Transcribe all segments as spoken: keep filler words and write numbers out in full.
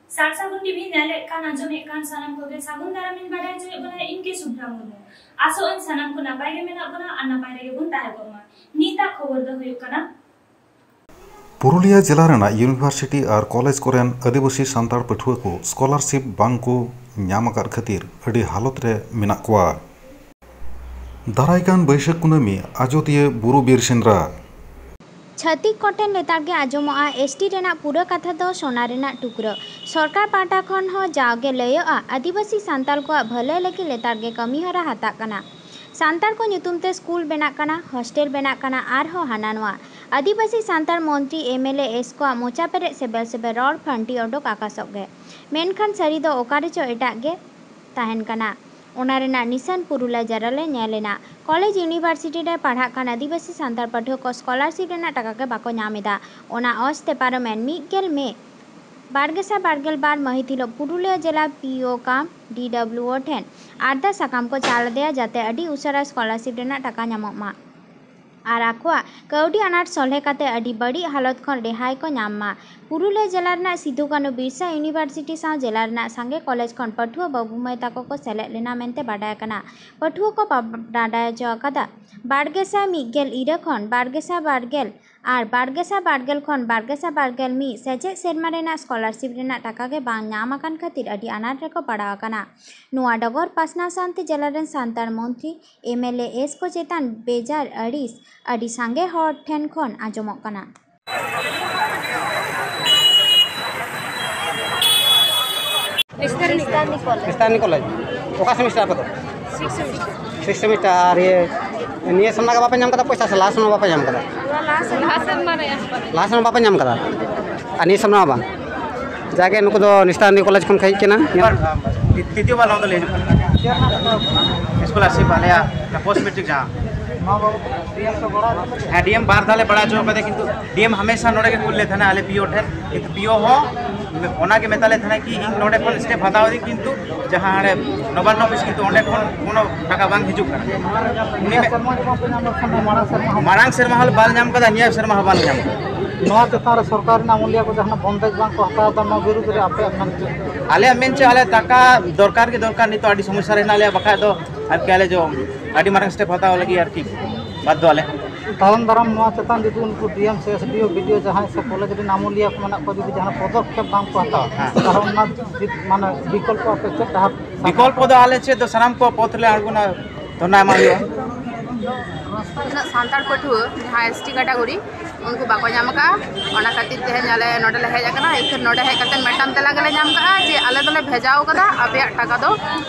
ᱥᱟᱨ ᱥᱟᱹᱜᱩᱱ ᱴᱤᱵᱷᱤ ᱧᱮᱞᱮᱫ ᱠᱟᱱ, ᱟᱸᱡᱚᱢᱮᱫ ᱠᱟᱱ ᱥᱟᱱᱟᱢ ᱠᱚᱜᱮ ᱥᱟᱹᱜᱩᱱ ᱫᱟᱨᱟᱢ ᱤᱧ ᱵᱟᱰᱟᱭ ᱦᱚᱪᱚᱭᱮᱫ ᱵᱚᱱᱟ, ᱤᱧ ᱜᱮ ᱥᱩᱵᱷᱨᱟ ᱢᱩᱨᱢᱩ᱾ ᱟᱥᱚᱜ ᱟᱹᱧ ᱥᱟᱱᱟᱢ ᱠᱚ ᱱᱟᱯᱟᱭ ᱜᱮ ᱢᱮᱱᱟᱜ ᱵᱚᱱᱟ ᱟᱨ ᱱᱟᱯᱟᱭ ᱨᱮᱜᱮ ᱵᱚᱱ ᱛᱟᱦᱮᱸ ᱠᱚᱜ ᱢᱟ᱾ ᱱᱤᱛᱟᱜ ᱠᱷᱚᱵᱚᱨ ᱫᱚ ᱦᱩᱭᱩᱜ ᱠᱟᱱᱟ᱾ ᱯᱩᱨᱩᱞᱤᱭᱟᱹ ᱡᱮᱞᱟ ᱨᱮᱱᱟᱜ ᱤᱭᱩᱱᱤᱵᱷᱟᱨᱥᱤᱴᱤ ᱟᱨ ᱠᱚᱞᱮᱡᱽ ᱠᱚᱨᱮᱱ ᱟᱹᱫᱤᱵᱟᱹᱥᱤ ᱥᱟᱱᱛᱟᱲ ᱯᱟᱹᱴᱷᱩᱣᱟᱹ ᱠᱚ ᱥᱠᱚᱞᱟᱨᱥᱤᱯ ᱵᱟᱝ ᱠᱚ ᱧᱟᱢ ᱟᱠᱟᱫ ᱠᱷᱟᱹᱛᱤᱨ ᱟᱹᱰᱤ ᱦᱟᱞᱚᱛ ᱨᱮ ᱢᱮᱱᱟᱜ ᱠᱚᱣᱟ᱾ ᱫᱟᱨᱟᱭ ᱠᱟᱱ ᱵᱟᱹᱭᱥᱟᱹᱠᱷ ᱠᱩᱱᱟᱹᱢᱤ ᱟᱡᱚᱫᱤᱭᱟᱹ ᱵᱩᱨᱩ ᱵᱤᱨ ᱥᱮᱸᱫᱽᱨᱟ᱾ ᱪᱷᱟᱹᱛᱤᱠ ᱠᱚᱴᱷᱮᱱ ᱞᱮᱛᱟᱲ ᱜᱮ ᱟᱸᱡᱚᱢᱚᱜᱼᱟ, ᱮᱥ ᱴᱤ ᱨᱮᱱᱟᱜ ᱯᱩᱨᱟᱹ ᱠᱟᱛᱷᱟ ᱫᱚ ᱥᱚᱱᱟ ᱨᱮᱱᱟᱜ ᱴᱩᱠᱨᱟᱹ᱾ ᱥᱚᱨᱠᱟᱨ ᱯᱟᱦᱴᱟ ᱠᱷᱚᱱ ᱦᱚᱸ ᱡᱟᱣᱜᱮ ᱞᱟᱹᱭᱚᱜᱼᱟ, ᱟᱹᱫᱤᱵᱟᱹᱥᱤ ᱥᱟᱱᱛᱟᱲ ᱠᱚᱣᱟᱜ ᱵᱷᱟᱹᱞᱟᱹᱭ ᱞᱟᱹᱜᱤᱫ ᱞᱮᱛᱟᱲ ᱜᱮ ᱠᱟᱹᱢᱤ ᱦᱚᱨᱟ ᱦᱟᱛᱟᱜ ᱠᱟᱱᱟ᱾ ᱥᱟᱱᱛᱟᱲ ᱠᱚ ᱧᱩᱛᱩᱢ ᱛᱮ ᱥᱠᱩᱞ ᱵᱮᱱᱟᱜ ᱠᱟᱱᱟ, ᱦᱚᱥᱴᱮᱞ ᱵᱮᱱᱟᱜ ᱠᱟᱱᱟ, ᱟᱨᱦᱚᱸ ᱦᱟᱱᱟ ᱱᱚᱣᱟ᱾ ᱟᱹᱫᱤᱵᱟᱹᱥᱤ ᱥᱟᱱᱛᱟᱲ ᱢᱚᱱᱛᱨᱤ, ᱮᱢ ᱮᱞ ᱮ, ᱮᱥ ᱠᱚᱣᱟᱜ ᱢᱚᱪᱟ ᱯᱮᱨᱮᱡ ᱥᱮᱵᱮᱞ ᱥᱮᱵᱮᱞ ᱨᱚᱲ ᱯᱷᱟᱹᱱᱴᱤ ᱚᱰᱚᱠ ᱟᱠᱟᱥᱚᱜ ᱜᱮ᱾ ᱢᱮᱱᱠᱷᱟᱱ ᱥᱟᱹᱨᱤ ᱫᱚ ᱚᱠᱟ ᱨᱮᱪᱚ ᱮᱴᱟᱜ ᱜᱮ ᱛᱟᱦᱮᱱ ᱠᱟᱱᱟ᱾ ᱚᱱᱟ ᱨᱮᱱᱟᱜ ᱱᱤᱥᱟᱱ ᱯᱩᱨᱩᱞᱤᱭᱟᱹ ᱡᱮᱞᱟ ᱞᱮ ᱧᱮᱞ ᱮᱱᱟ᱾ ᱠᱚᱞᱮᱡᱽ ᱤᱭᱩᱱᱤᱵᱷᱟᱨᱥᱤᱴᱤ ᱨᱮ ᱯᱟᱲᱦᱟᱜ ᱠᱟᱱ ᱟᱹᱫᱤᱵᱟᱹᱥᱤ ᱥᱟᱱᱛᱟᱲ ᱯᱟᱹᱴᱷᱩᱣᱟᱹ ᱠᱚ ᱥᱠᱚᱞᱟᱨᱥᱤᱯ ᱨᱮᱱᱟᱜ ᱴᱟᱠᱟ ᱜᱮ ᱵᱟᱠᱚ ᱧᱟᱢ ᱮᱫᱟ᱾ ᱚᱱᱟ ᱚᱡᱽ ᱛᱮ ᱯᱟᱨᱚᱢᱮᱱ ᱢᱤᱫ ᱜᱮᱞ ᱢᱮ ᱵᱟᱨ ᱜᱮᱥᱟᱭ ᱵᱟᱨ ᱜᱮᱞ ᱵᱟᱨ ᱢᱟᱹᱦᱤᱛ ᱦᱤᱞᱳᱜ ᱯᱩᱨᱩᱞᱤᱭᱟᱹ ᱡᱮᱞᱟ ᱯᱤ ᱳ ᱠᱟᱢ ᱰᱤ ᱰᱟᱵᱽᱞᱤᱭᱩ ᱳ ᱴᱷᱮᱱ ᱟᱨᱫᱟᱥ ᱥᱟᱠᱟᱢ ᱠᱚ ᱪᱟᱞ ᱟᱫᱮᱭᱟ, ᱡᱟᱛᱮ ᱟᱹᱰᱤ ᱩᱥᱟᱹᱨᱟ ᱥᱠᱚᱞᱟᱨᱥᱤᱯ ᱨᱮᱱᱟᱜ ᱴᱟᱠᱟ ᱧᱟᱢᱚᱜ ᱢᱟ᱾ ᱟᱨ ᱟᱠᱚᱣᱟᱜ ᱠᱟᱹᱣᱰᱤ ᱟᱱᱟᱴ ᱥᱚᱞᱦᱮ ᱠᱟᱛᱮ ᱟᱹᱰᱤ ᱵᱟᱹᱲᱤᱡ ᱦᱟᱞᱚᱛ ᱠᱷᱚᱱ ᱨᱮᱦᱟᱭ ᱠᱚ ᱧᱟᱢ ᱢᱟ᱾ ᱯᱩᱨᱩᱞᱤᱭᱟᱹ ᱡᱮᱞᱟ ᱨᱮᱱᱟᱜ ᱥᱤᱫᱩ ᱠᱟᱹᱱᱩ ᱵᱤᱨᱥᱟ ᱤᱭᱩᱱᱤᱵᱷᱟᱨᱥᱤᱴᱤ ᱥᱟᱶ ᱡᱮᱞᱟ ᱨᱮᱱᱟᱜ ᱥᱟᱸᱜᱮ ᱠᱚᱞᱮᱡᱽ ᱠᱷᱚᱱ ᱯᱟᱹᱴᱷᱩᱣᱟᱹ ᱵᱟᱹᱵᱩ ᱢᱟᱹᱭ ᱛᱟᱠᱚ ᱠᱚ ᱥᱮᱞᱮᱫ ᱞᱮᱱᱟ ᱢᱮᱱᱛᱮ ᱵᱟᱰᱟᱭ ᱟᱠᱟᱱᱟ᱾ ᱯᱟᱹᱴᱷᱩᱣᱟᱹ ᱠᱚ ᱵᱟᱰᱟᱭ ᱦᱚᱪᱚ ᱟᱠᱟᱫᱟ, ᱵᱟᱨ ᱜᱮᱥᱟᱭ ᱢᱤᱫ ᱜᱮᱞ ᱤᱨᱟᱹ ᱠᱷᱚᱱ ᱵᱟᱨ ᱜᱮᱥᱟᱭ ᱵᱟᱨ ᱜᱮᱞ ᱟᱨ ᱵᱟᱨ ᱜᱮᱥᱟᱭ ᱵᱟᱨ ᱜᱮᱞ ᱠᱷᱚᱱ ᱵᱟᱨ ᱜᱮᱥᱟᱭ ᱵᱟᱨ ᱜᱮᱞ ᱢᱤᱫ ᱥᱮᱪᱮᱫ ᱥᱮᱨᱢᱟ ᱨᱮᱱᱟᱜ ᱥᱠᱚᱞᱟᱨᱥᱤᱯ ᱨᱮᱱᱟᱜ ᱴᱟᱠᱟ ᱜᱮ ᱵᱟᱝ ᱧᱟᱢ ᱟᱠᱟᱱ ᱠᱷᱟᱹᱛᱤᱨ ᱟᱹᱰᱤ ᱟᱱᱟᱴ ᱨᱮᱠᱚ ᱯᱟᱲᱟᱣ ᱟᱠᱟᱱᱟ᱾ ᱱᱚᱣᱟ ᱰᱚᱜᱚᱨ ᱯᱟᱥᱱᱟᱣ ᱥᱟᱶᱛᱮ ᱡᱮᱞᱟ ᱨᱮᱱ ᱥᱟᱱᱛᱟᱲ ᱢᱚᱱᱛᱨᱤ, ᱮᱢ ᱮᱞ ᱮ, ᱮᱥ ᱠᱚ ᱪᱮᱛᱟᱱ ᱵᱮᱡᱟᱨ ᱟᱹᱲᱤᱥ ᱟᱹᱰᱤ ᱥᱟᱸᱜᱮ ᱦᱚᱲ ᱴᱷᱮᱱ ᱠᱷᱚᱱ ᱟᱸᱡᱚᱢᱚᱜ ᱠᱟᱱᱟ᱾ ᱠᱷᱨᱤᱥᱛᱟᱱᱤ ᱠᱚᱞᱮᱡᱽ᱾ ᱚᱠᱟ ᱥᱮᱢᱤᱥᱴᱟᱨ ᱟᱯᱮ ᱫᱚ? Six semester. ᱟᱨ ᱤᱭᱟᱹ, ᱱᱤᱭᱟᱹ ᱥᱮᱨᱢᱟ ᱜᱮ ᱵᱟᱯᱮ ᱧᱟᱢ ᱠᱟᱫᱟ ᱯᱚᱭᱥᱟ, ᱥᱮ ᱞᱟᱦᱟ ᱥᱮᱨᱢᱟ ᱵᱟᱯᱮ ᱧᱟᱢ ᱠᱟᱫᱟ? ᱞᱟᱦᱟ ᱥᱮᱨᱢᱟ ᱵᱟᱯᱮ ᱧᱟᱢ ᱠᱟᱫᱟ? ᱟᱨ ᱱᱤᱭᱟᱹ ᱥᱮᱨᱢᱟ ᱦᱚᱸ ᱵᱟᱝ? ᱡᱟᱜᱮ ᱱᱩᱠᱩ ᱫᱚ ᱱᱤᱥᱛᱟᱱᱤ ᱠᱚᱞᱮᱡᱽ ᱠᱷᱚᱱ ᱠᱚ ᱦᱮᱡ ᱠᱟᱱᱟ᱾ ᱛᱤᱛᱤᱭᱚ ᱵᱟᱨ ᱱᱚᱣᱟ ᱫᱚ ᱞᱟᱹᱭ ᱦᱤᱡᱩᱜ ᱠᱟᱱᱟ᱾ ᱥᱠᱚᱞᱟᱨᱥᱤᱯ ᱟᱞᱮᱭᱟᱜ ᱯᱳᱥᱴ ᱢᱮᱴᱨᱤᱠ ᱡᱟᱦᱟᱸ᱾ ᱦᱮᱸ, ᱰᱤ ᱮᱢ ᱵᱟᱨ ᱫᱷᱟᱣ ᱞᱮ ᱵᱟᱲᱟᱭ ᱦᱚᱪᱚ ᱠᱟᱫᱮᱭᱟ, ᱠᱤᱱᱛᱩ ᱰᱤ ᱮᱢ ᱦᱟᱢᱮᱥᱟ ᱱᱚᱰᱮ ᱜᱮ ᱠᱩᱞ ᱞᱮ ᱛᱟᱦᱮᱱᱟ ᱟᱞᱮ ᱯᱤ ᱳ ᱴᱷᱮᱱ, ᱠᱤᱱᱛᱩ ᱯᱤ ᱳ ᱦᱚᱸ ᱚᱱᱟ ᱜᱮ ᱢᱮᱛᱟ ᱞᱮ ᱛᱟᱦᱮᱱᱟ ᱠᱤ ᱤᱧ ᱱᱚᱰᱮ ᱠᱷᱚᱱ ᱥᱴᱮᱯ ᱦᱟᱛᱟᱣ ᱫᱟᱹᱧ, ᱠᱤᱱᱛᱩ ᱡᱟᱦᱟᱸ ᱦᱟᱸᱰᱮ ᱱᱚᱵᱟᱱᱱᱚ ᱚᱯᱷᱤᱥ, ᱠᱤᱱᱛᱩ ᱚᱸᱰᱮ ᱠᱷᱚᱱ ᱠᱳᱱᱳ ᱴᱟᱠᱟ ᱵᱟᱝ ᱦᱤᱡᱩᱜ ᱠᱟᱱᱟ᱾ ᱩᱱᱤ ᱢᱮ-, ᱢᱟᱲᱟᱝ ᱥᱮᱨᱢᱟ ᱦᱚᱸ ᱵᱟᱞᱮ ᱧᱟᱢ ᱠᱟᱫᱟ, ᱱᱤᱭᱟᱹ ᱥᱮᱨᱢᱟ ᱦᱚᱸ ᱵᱟᱞᱮ ᱧᱟᱢ ᱠᱟᱫᱟ᱾ ᱱᱚᱣᱟ ᱪᱮᱛᱟᱱ ᱨᱮ ᱥᱚᱨᱠᱟᱨ ᱨᱮᱱ ᱟᱹᱢᱟᱹᱞᱤᱭᱟᱹ ᱠᱚ ᱡᱟᱦᱟᱱᱟᱜ ᱵᱚᱱᱫᱮᱡ ᱵᱟᱝ ᱠᱚ ᱦᱟᱛᱟᱣ ᱮᱫᱟ, ᱱᱚᱣᱟ ᱵᱤᱨᱩᱫᱽ ᱨᱮ ᱟᱯᱮᱭᱟᱜ ᱢᱮᱱ ᱪᱮᱫ? ᱟᱞᱮᱭᱟᱜ ᱢᱮᱱ ᱪᱮᱫ, ᱟᱞᱮ ᱴᱟᱠᱟ ᱫᱚᱨᱠᱟᱨ ᱜᱮ ᱫᱚᱨᱠᱟᱨ, ᱱᱤᱛᱚᱜ ᱟᱹᱰᱤ ᱥᱚᱢᱚᱥᱥᱟ ᱨᱮ ᱦᱮᱱᱟᱜ ᱞᱮᱭᱟ, ᱵᱟᱠᱷᱟᱡ ᱫᱚ ᱟᱨᱠᱤ ᱟᱞᱮ ᱡᱚ ᱟᱹᱰᱤ ᱢᱟᱨᱟᱝ ᱥᱴᱮᱯ ᱦᱟᱛᱟᱣ ᱞᱟᱹᱜᱤᱫ ᱟᱨᱠᱤ ᱵᱟᱫᱽᱫᱷᱚ ᱟᱞᱮ᱾ ᱛᱟᱭᱚᱢ ᱫᱟᱨᱟᱢ ᱱᱚᱣᱟ ᱪᱮᱛᱟᱱ ᱡᱩᱫᱤ ᱩᱱᱠᱩ ᱰᱤ ᱮᱢ ᱥᱮ ᱮᱥ ᱰᱤ ᱳ, ᱵᱤ ᱰᱤ ᱳ ᱡᱟᱦᱟᱸᱭ ᱥᱮ ᱠᱚᱞᱮᱡᱽ ᱨᱮᱱ ᱟᱹᱢᱟᱹᱞᱤᱭᱟᱹ ᱠᱚ ᱢᱮᱱᱟᱜ ᱠᱚᱣᱟ, ᱡᱩᱫᱤ ᱡᱟᱦᱟᱱᱟᱜ ᱯᱚᱫᱚᱠᱷᱮᱯ ᱵᱟᱝ ᱠᱚ ᱦᱟᱛᱟᱣᱟ, ᱦᱮᱸ᱾ ᱛᱟᱦᱚᱞᱮ ᱚᱱᱟ ᱵᱤ-, ᱢᱟᱱᱮ ᱵᱤᱠᱚᱞᱯᱚ ᱟᱯᱮ ᱪᱮᱫ ᱰᱟᱦᱟᱨ? ᱵᱤᱠᱚᱞᱯᱚ ᱫᱚ ᱟᱞᱮ ᱪᱮᱫ ᱫᱚ ᱥᱟᱱᱟᱢ ᱠᱚ ᱯᱚᱛᱷ ᱞᱮ ᱟᱬᱜᱚᱱᱟ, ᱫᱷᱚᱨᱱᱟ ᱮᱢᱟ ᱦᱩᱭᱩᱜᱼᱟ᱾ ᱩᱱᱟᱹᱜ ᱥᱟᱱᱛᱟᱲ ᱯᱟᱹᱴᱷᱩᱣᱟᱹ ᱡᱟᱦᱟᱸᱭ ᱮᱥ ᱴᱤ ᱠᱮᱴᱟᱜᱚᱨᱤ, ᱩᱱᱠᱩ ᱵᱟᱠᱚ ᱧᱟᱢ ᱟᱠᱟᱫᱼᱟ᱾ ᱚᱱᱟ ᱠᱷᱟᱹᱛᱤᱨ ᱛᱮᱦᱮᱧ ᱟᱞᱮ ᱱᱚᱰᱮ ᱞᱮ ᱦᱮᱡ ᱟᱠᱟᱱᱟ᱾ ᱤᱠᱷᱟᱹᱱ ᱱᱚᱰᱮ ᱦᱮᱡ ᱠᱟᱛᱮ ᱢᱤᱫᱴᱟᱝ ᱛᱮᱞᱟ ᱜᱮᱞᱮ ᱧᱟᱢ ᱠᱟᱜᱼᱟ ᱡᱮ ᱟᱞᱮ ᱫᱚᱞᱮ ᱵᱷᱮᱡᱟᱣ ᱠᱟᱫᱟ, ᱟᱯᱮᱭᱟᱜ ᱴᱟᱠᱟ ᱫᱚ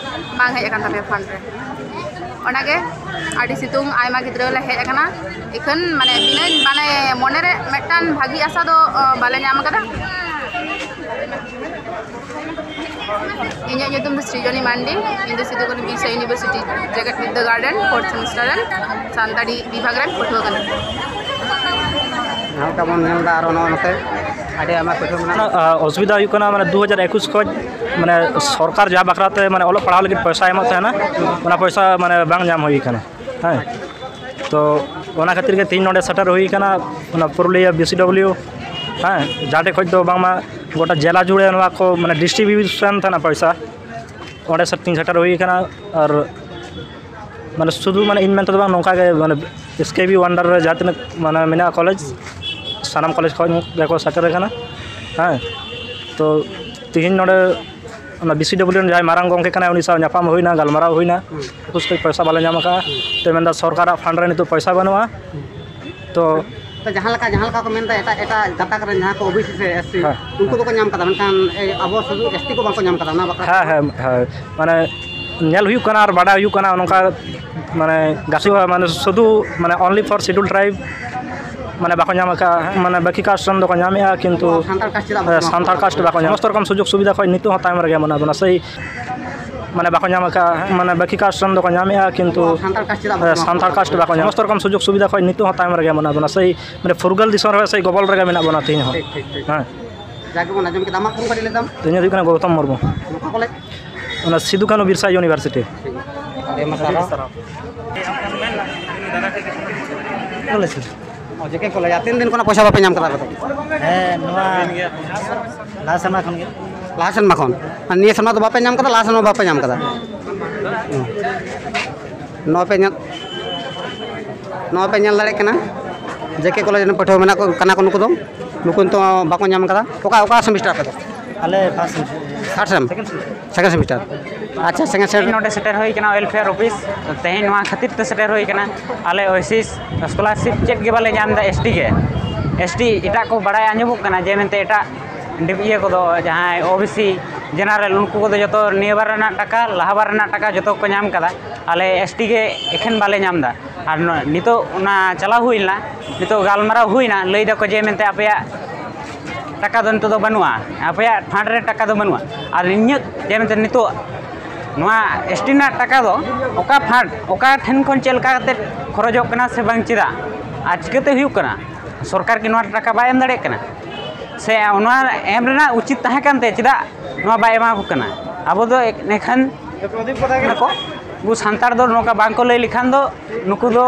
ᱵᱟᱝ ᱦᱮᱡ ᱟᱠᱟᱱ ᱛᱟᱯᱮᱭᱟ ᱯᱷᱟᱱᱰ ᱨᱮ᱾ ᱚᱱᱟᱜᱮ ᱟᱹᱰᱤ ᱥᱤᱛᱩᱝ, ᱟᱭᱢᱟ ᱜᱤᱫᱽᱨᱟᱹ ᱞᱮ ᱦᱮᱡ ᱟᱠᱟᱱᱟ᱾ ᱤᱠᱷᱟᱹᱱ ᱢᱟᱱᱮ ᱵᱤᱱᱟᱹ ᱢᱟᱱᱮ ᱢᱚᱱᱮᱨᱮ ᱢᱤᱫᱴᱟᱝ ᱵᱷᱟᱹᱜᱤ ᱟᱥᱟ ᱫᱚ, ᱚ, ᱵᱟᱞᱮ ᱧᱟᱢ ᱟᱠᱟᱫᱟ᱾ ᱤᱧᱟᱹᱜ ᱧᱩᱛᱩᱢ ᱫᱚ ᱥᱨᱤᱡᱚᱱᱤ ᱢᱟᱱᱰᱤ᱾ ᱤᱧ ᱫᱚ ᱥᱤᱫᱩ ᱠᱟᱹᱱᱩ ᱵᱤᱨᱥᱟ ᱤᱭᱩᱱᱤᱵᱷᱟᱨᱥᱤᱴᱤ ᱡᱮᱜᱮᱛ ᱵᱤᱨᱫᱟᱹᱜᱟᱲ ᱨᱮᱱ ᱯᱷᱳᱨᱛᱷ ᱥᱮᱢᱤᱥᱴᱟᱨ ᱨᱮᱱ ᱥᱟᱱᱛᱟᱲᱤ ᱵᱤᱵᱷᱟᱜᱽ ᱨᱮᱱ ᱯᱟᱹᱴᱷᱩᱣᱟᱹ ᱠᱟᱹᱱᱟᱹᱧ᱾ ᱡᱟᱦᱟᱸ ᱞᱮᱠᱟ ᱵᱚᱱ ᱧᱮᱞ ᱮᱫᱟ, ᱟᱨᱚ ᱱᱚᱜᱼᱚ ᱱᱚᱛᱮ ᱟᱹᱰᱤ ᱟᱭᱢᱟ ᱯᱟᱹᱴᱷᱩᱣᱟᱹ ᱢᱮᱱᱟᱜ ᱠᱚᱣᱟ᱾ ᱚᱱᱟ, ᱟ, ᱚᱥᱩᱵᱤᱫᱷᱟ ᱦᱩᱭᱩᱜ ᱠᱟᱱᱟ, ᱢᱟᱱᱮ, ᱫᱩ ᱦᱟᱡᱟᱨ ᱮᱠᱩᱥ ᱠᱷᱚᱱ, ᱢᱟᱱᱮ, ᱥᱚᱨᱠᱟᱨ ᱡᱟᱦᱟᱸ ᱵᱟᱠᱷᱨᱟ ᱛᱮ, ᱢᱟᱱᱮ, ᱚᱞᱚᱜ ᱯᱟᱲᱦᱟᱣ ᱞᱟᱹᱜᱤᱫ ᱯᱚᱭᱥᱟ ᱮᱢᱚᱜ ᱛᱟᱦᱮᱱᱟ, ᱚᱱᱟ ᱯᱚᱭᱥᱟ, ᱢᱟᱱᱮ, ᱵᱟᱝ ᱧᱟᱢ ᱦᱩᱭ ᱠᱟᱱᱟ᱾ ᱦᱮᱸ, ᱛᱚ ᱚᱱᱟ ᱠᱷᱟᱹᱛᱤᱨ ᱜᱮ ᱛᱮᱦᱮᱧ ᱱᱚᱰᱮ ᱥᱮᱴᱮᱨ ᱦᱩᱭ ᱠᱟᱱᱟ, ᱚᱱᱟ ᱯᱩᱨᱩᱞᱤᱭᱟᱹ ᱵᱤ ᱥᱤ ᱰᱟᱵᱽᱞᱤᱭᱩ, ᱦᱮᱸ, ᱡᱟᱦᱟᱸ ᱴᱷᱮᱡ ᱠᱷᱚᱡ ᱫᱚ ᱵᱟᱝᱢᱟ ᱜᱚᱴᱟ ᱡᱮᱞᱟ ᱡᱩᱲᱮ ᱱᱚᱣᱟ ᱠᱚ, ᱢᱟᱱᱮ, ᱰᱤᱥᱴᱨᱤᱵᱤᱭᱩᱥᱚᱱ ᱛᱟᱦᱮᱱᱟ ᱯᱚᱭᱥᱟ, ᱚᱸᱰᱮ ᱥᱮ-, ᱛᱮᱦᱮᱧ ᱥᱮᱴᱮᱨ ᱦᱩᱭ ᱠᱟᱱᱟ᱾ ᱟᱨ, ᱢᱟᱱᱮ, ᱥᱩᱫᱷᱩ, ᱢᱟᱱᱮ, ᱤᱧ ᱢᱮᱱᱛᱮ ᱫᱚ ᱵᱟᱝ, ᱱᱚᱝᱠᱟ ᱜᱮ, ᱢᱟᱱᱮ, ᱮᱥ ᱠᱮ ᱵᱤ under ᱨᱮ ᱡᱟᱦᱟᱸ ᱛᱤᱱᱟᱹᱜ, ᱢᱟᱱᱮ, ᱢᱮᱱᱟᱜᱼᱟ ᱠᱚᱞᱮᱡᱽ, ᱥᱟᱱᱟᱢ ᱠᱚᱞᱮᱡᱽ ᱠᱷᱚᱱ ᱜᱮᱠᱚ ᱥᱮᱴᱮᱨ ᱟᱠᱟᱱᱟ᱾ ᱦᱮᱸ, ᱛᱚ ᱛᱮᱦᱮᱧ ᱱᱚᱰᱮ ᱚᱱᱟ ᱵᱤ ᱥᱤ ᱰᱟᱵᱽᱞᱤᱭᱩ ᱨᱮᱱ ᱡᱟᱦᱟᱸᱭ ᱢᱟᱨᱟᱝ ᱜᱚᱢᱠᱮ ᱠᱟᱱᱟᱭ, ᱩᱱᱤ ᱥᱟᱶ ᱧᱟᱯᱟᱢ ᱦᱩᱭᱱᱟ, ᱜᱟᱞᱢᱟᱨᱟᱣ ᱦᱩᱭᱱᱟ᱾ ᱦᱩᱸ᱾ ᱮᱠᱩᱥ ᱠᱷᱚᱡ ᱯᱚᱭᱥᱟ ᱵᱟᱞᱮ ᱧᱟᱢ ᱟᱠᱟᱫᱼᱟ᱾ ᱦᱩᱸ᱾ ᱛᱚ ᱢᱮᱱᱫᱟ ᱥᱚᱨᱠᱟᱨᱟᱜ ᱯᱷᱟᱱᱰ ᱨᱮ ᱱᱤᱛᱚᱜ ᱯᱚᱭᱥᱟ ᱵᱟᱹᱱᱩᱜᱼᱟ᱾ ᱛᱚ ᱛᱚ ᱡᱟᱦᱟᱸ ᱞᱮᱠᱟ, ᱡᱟᱦᱟᱸ ᱞᱮᱠᱟ ᱠᱚ ᱢᱮᱱᱫᱟ, ᱮᱴᱟᱜ, ᱮᱴᱟᱜ ᱜᱟᱛᱟᱠ ᱨᱮᱱ ᱡᱟᱦᱟᱸ ᱠᱚ ᱳ ᱵᱤ ᱥᱤ ᱥᱮ ᱮᱥ ᱥᱤ, ᱦᱮᱸ᱾ ᱩᱱᱠᱩ ᱫᱚᱠᱚ ᱧᱟᱢ ᱠᱟᱫᱟ, ᱢᱮᱱᱠᱷᱟᱱ ᱮ, ᱟᱵᱚ ᱥᱩᱫᱷᱩ ᱮᱥ ᱴᱤ ᱠᱚ ᱵᱟᱠᱚ ᱧᱟᱢ ᱠᱟᱫᱟ, ᱚᱱᱟ ᱵᱟᱠᱷᱨᱟ ᱦᱮᱸ, ᱦᱮᱸ, ᱦᱮᱸ᱾ ᱢᱟᱱᱮ ᱧᱮᱞ ᱦᱩᱭᱩᱜ ᱠᱟᱱᱟ ᱟᱨ ᱵᱟᱰᱟᱭ ᱦᱩᱭᱩᱜ ᱠᱟᱱᱟ, ᱱᱚᱝᱠᱟ, ᱢᱟᱱᱮ, ᱜᱟᱥᱩ, ᱢᱟᱱᱮ, ᱥᱩᱫᱷᱩ, ᱢᱟᱱᱮ, only for schedule tribe, ᱢᱟᱱᱮ, ᱵᱟᱠᱚ ᱧᱟᱢ ᱟᱠᱟᱫᱼᱟ, ᱢᱟᱱᱮ, ᱵᱟᱹᱠᱤ ᱠᱟᱥᱴ ᱨᱮᱱ ᱫᱚᱠᱚ ᱧᱟᱢᱮᱫᱼᱟ, ᱠᱤᱱᱛᱩ ᱟᱵᱚ ᱥᱟᱱᱛᱟᱲ ᱠᱟᱥᱴ ᱪᱮᱫᱟᱜ ᱵᱟᱠᱚ ᱦᱮᱸ, ᱧᱟᱢ ᱥᱟᱱᱛᱟᱲ ᱠᱟᱫᱟ? ᱠᱟᱥᱴ ᱵᱟᱠᱚ ᱧᱟᱢ, ᱥᱚᱢᱚᱥᱛᱚ ᱨᱚᱠᱚᱢ ᱥᱩᱡᱳᱜᱽ ᱥᱩᱵᱤᱫᱷᱟ ᱠᱷᱚᱱ ᱱᱤᱛᱚᱜ ᱦᱚᱸ ᱛᱟᱭᱚᱢ ᱨᱮᱜᱮ ᱢᱮᱱᱟᱜ ᱵᱚᱱᱟ, ᱥᱮᱭ, ᱢᱟᱱᱮ, ᱵᱟᱠᱚ ᱧᱟᱢ ᱟᱠᱟᱫᱼᱟ, ᱢᱟᱱᱮ, ᱵᱟᱹᱠᱤ ᱠᱟᱥᱴ ᱨᱮᱱ ᱫᱚᱠᱚ ᱧᱟᱢᱮᱫᱼᱟ, ᱠᱤᱱᱛᱩ ᱟᱵᱚ ᱥᱟᱱᱛᱟᱲ ᱠᱟᱥᱴ ᱪᱮᱫᱟᱜ ᱵᱟᱠᱚ ᱧᱟᱢ ᱠᱟᱫᱟ? ᱥᱚᱢᱚᱥᱛᱚ ᱨᱚᱠᱚᱢ ᱥᱩᱡᱳᱜᱽ ᱥᱩᱵᱤᱫᱷᱟ ᱠᱷᱚᱱ ᱱᱤᱛᱚᱜ ᱦᱚᱸ ᱛᱟᱭᱚᱢ ᱨᱮᱜᱮ ᱢᱮᱱᱟᱜ ᱵᱚᱱᱟ, ᱥᱮᱭ, ᱢᱟᱱᱮ, ᱯᱷᱩᱨᱜᱟᱹᱞ ᱫᱤᱥᱚᱢ ᱨᱮ ᱥᱮᱭ ᱜᱚᱵᱚᱞ ᱨᱮᱜᱮ ᱢᱮᱱᱟᱜ ᱵᱚᱱᱟ ᱛᱮᱦᱮᱧ ᱦᱚᱸ᱾ ᱴᱷᱤᱠ, ᱴᱷᱤᱠ, ᱴᱷᱤᱠ᱾ ᱦᱮᱸ᱾ ᱡᱟᱜᱮ ᱵᱚᱱ ᱟᱸᱡᱚᱢ ᱠᱮᱫᱟ, ᱟᱢᱟᱜ ᱧᱩᱛᱩᱢ ᱠᱟᱹᱴᱤᱡ ᱞᱟᱹᱭ ᱛᱟᱢ? ᱤᱧᱟᱹᱜ ᱦᱩᱭᱩᱜ ᱠᱟᱱᱟ ᱜᱳᱣᱛᱚᱢ ᱢᱩᱨᱢᱩ᱾ ᱚᱠᱟ ᱠᱚᱞᱮᱡᱽ? ᱚᱱᱟ ᱥᱤᱫᱩ ᱠᱟᱹᱱᱩ ᱵᱤᱨᱥᱟ ᱤᱭᱩᱱᱤᱵᱷᱟᱨᱥᱤᱴᱤ᱾ ᱴᱷᱤᱠ᱾ ᱟᱹᱰᱤ ᱟᱭᱢᱟ ᱥᱟᱨᱦᱟᱣ᱾ ᱵᱚᱞᱮ ᱥᱮ? ᱡᱮᱠᱮ ᱠᱚᱞᱮᱡᱽ, ᱟᱨ ᱛᱤᱱ ᱫᱤᱱ ᱠᱷᱚᱱᱟᱜ ᱯᱚᱭᱥᱟ ᱵᱟᱯᱮ ᱧᱟᱢ ᱠᱟᱫᱟ ᱟᱯᱮ ᱫᱚ? ᱦᱮᱸ, ᱱᱚᱣᱟ ᱞᱟᱦᱟ ᱥᱮᱨᱢᱟ ᱠᱷᱚᱱ ᱜᱮ᱾ ᱞᱟᱦᱟ ᱥᱮᱨᱢᱟ ᱠᱷᱚᱱ? ᱟᱨ ᱱᱤᱭᱟᱹ ᱥᱮᱨᱢᱟ ᱫᱚ ᱵᱟᱯᱮ ᱧᱟᱢ ᱠᱟᱫᱟ? ᱞᱟᱦᱟ ᱥᱮᱨᱢᱟ ᱵᱟᱯᱮ ᱧᱟᱢ ᱠᱟᱫᱟ? ᱦᱩᱸ᱾ ᱱᱚᱣᱟ ᱯᱮ ᱧᱮᱞ, ᱱᱚᱣᱟ ᱯᱮ ᱧᱮᱞ ᱫᱟᱲᱮᱭᱟᱜ ᱠᱟᱱᱟ, ᱡᱮᱠᱮ ᱠᱚᱞᱮᱡᱽ ᱨᱮᱱ ᱯᱟᱹᱴᱷᱩᱣᱟᱹ ᱢᱮᱱᱟᱜ ᱠᱚ, ᱠᱟᱱᱟ ᱠᱚ ᱱᱩᱠᱩ ᱫᱚ᱾ ᱱᱩᱠᱩ ᱱᱤᱛᱚᱜ ᱵᱟᱠᱚ ᱧᱟᱢ ᱠᱟᱫᱟ᱾ ᱚᱠᱟ, ᱚᱠᱟ ᱥᱮᱢᱤᱥᱴᱟᱨ ᱟᱯᱮ ᱫᱚ? ᱟᱞᱮ first semester᱾ Third sem? Second semester᱾ Second semester᱾ ᱟᱪᱪᱷᱟ, second semester᱾ ᱱᱚᱰᱮ ᱥᱮᱴᱮᱨ ᱦᱩᱭ ᱠᱟᱱᱟ welfare office᱾ ᱛᱮᱦᱮᱧ ᱱᱚᱣᱟ ᱠᱷᱟᱹᱛᱤᱨ ᱛᱮ ᱥᱮᱴᱮᱨ ᱦᱩᱭ ᱠᱟᱱᱟ, ᱟᱞᱮ ᱳᱭᱮᱥᱤᱥ scholarship ᱪᱮᱫ ᱜᱮ ᱵᱟᱞᱮ ᱧᱟᱢ ᱮᱫᱟ, ᱮᱥ ᱴᱤ ᱜᱮ᱾ ᱮᱥ ᱴᱤ ᱮᱴᱟᱜ ᱠᱚ ᱵᱟᱲᱟᱭ ᱟᱸᱡᱚᱢᱚᱜ ᱠᱟᱱᱟ ᱡᱮ ᱢᱮᱱᱛᱮ ᱮᱴᱟᱜ ᱰᱤᱯ-, ᱤᱭᱟᱹ ᱠᱚᱫᱚ ᱡᱟᱦᱟᱸᱭ ᱳ ᱵᱤ ᱥᱤ general, ᱩᱱᱠᱩ ᱠᱚᱫᱚ ᱡᱚᱛᱚ ᱱᱤᱭᱟᱹ ᱵᱟᱨ ᱨᱮᱱᱟᱜ ᱴᱟᱠᱟ, ᱞᱟᱦᱟ ᱵᱟᱨ ᱨᱮᱱᱟᱜ ᱴᱟᱠᱟ ᱡᱚᱛᱚ ᱠᱚ ᱧᱟᱢ ᱠᱟᱫᱟ, ᱟᱞᱮ ᱮᱥ ᱴᱤ ᱜᱮ ᱮᱠᱷᱮᱱ ᱵᱟᱞᱮ ᱧᱟᱢ ᱮᱫᱟ᱾ ᱟᱨ ᱱᱚ-, ᱱᱤᱛᱚᱜ ᱚᱱᱟ ᱪᱟᱞᱟᱣ ᱦᱩᱭ ᱞᱮᱱᱟ, ᱱᱤᱛᱚᱜ ᱜᱟᱞᱢᱟᱨᱟᱣ ᱦᱩᱭᱱᱟ, ᱞᱟᱹᱭ ᱫᱟᱠᱚ ᱡᱮ ᱢᱮᱱᱛᱮ ᱟᱯᱮᱭᱟᱜ ᱴᱟᱠᱟ ᱫᱚ ᱱᱤᱛᱚᱜ ᱫᱚ ᱵᱟᱹᱱᱩᱜᱼᱟ, ᱟᱯᱮᱭᱟᱜ fund ᱨᱮ ᱴᱟᱠᱟ ᱫᱚ ᱵᱟᱹᱱᱩᱜᱼᱟ᱾ ᱟᱨ ᱤᱧᱟᱹᱜ ᱡᱮ ᱢᱮᱱᱛᱮ ᱱᱤᱛᱚᱜ ᱱᱚᱣᱟ ᱮᱥ ᱴᱤ ᱨᱮᱱᱟᱜ ᱴᱟᱠᱟ ᱫᱚ ᱚᱠᱟ fund, ᱚᱠᱟ ᱴᱷᱮᱱ ᱠᱷᱚᱱ ᱪᱮᱫ ᱞᱮᱠᱟ ᱠᱟᱛᱮ ᱠᱷᱚᱨᱚᱪᱚᱜ ᱠᱟᱱᱟ ᱥᱮ ᱵᱟᱝ, ᱪᱮᱫᱟᱜ ᱟᱨ ᱪᱤᱠᱟᱹᱛᱮ ᱦᱩᱭᱩᱜ ᱠᱟᱱᱟ? ᱥᱚᱨᱠᱟᱨ ᱠᱤ ᱱᱚᱣᱟ ᱴᱟᱠᱟ ᱵᱟᱭ ᱮᱢ ᱫᱟᱲᱮᱭᱟᱜ ᱠᱟᱱᱟ? ᱥᱮ ᱱᱚᱣᱟ ᱮᱢ ᱨᱮᱱᱟᱜ ᱩᱪᱤᱛ ᱛᱟᱦᱮᱸ ᱠᱟᱱᱛᱮ ᱪᱮᱫᱟᱜ ᱱᱚᱣᱟ ᱵᱟᱭ ᱮᱢᱟ ᱠᱚ ᱠᱟᱱᱟ? ᱟᱵᱚ ᱫᱚ ᱮᱠᱷᱟᱱ ᱠᱚ, ᱟᱵᱚ ᱥᱟᱱᱛᱟᱲ ᱫᱚ ᱱᱚᱝᱠᱟ ᱵᱟᱝ ᱠᱚ ᱞᱟᱹᱭ ᱞᱮᱠᱷᱟᱱ ᱫᱚ ᱱᱩᱠᱩ ᱫᱚ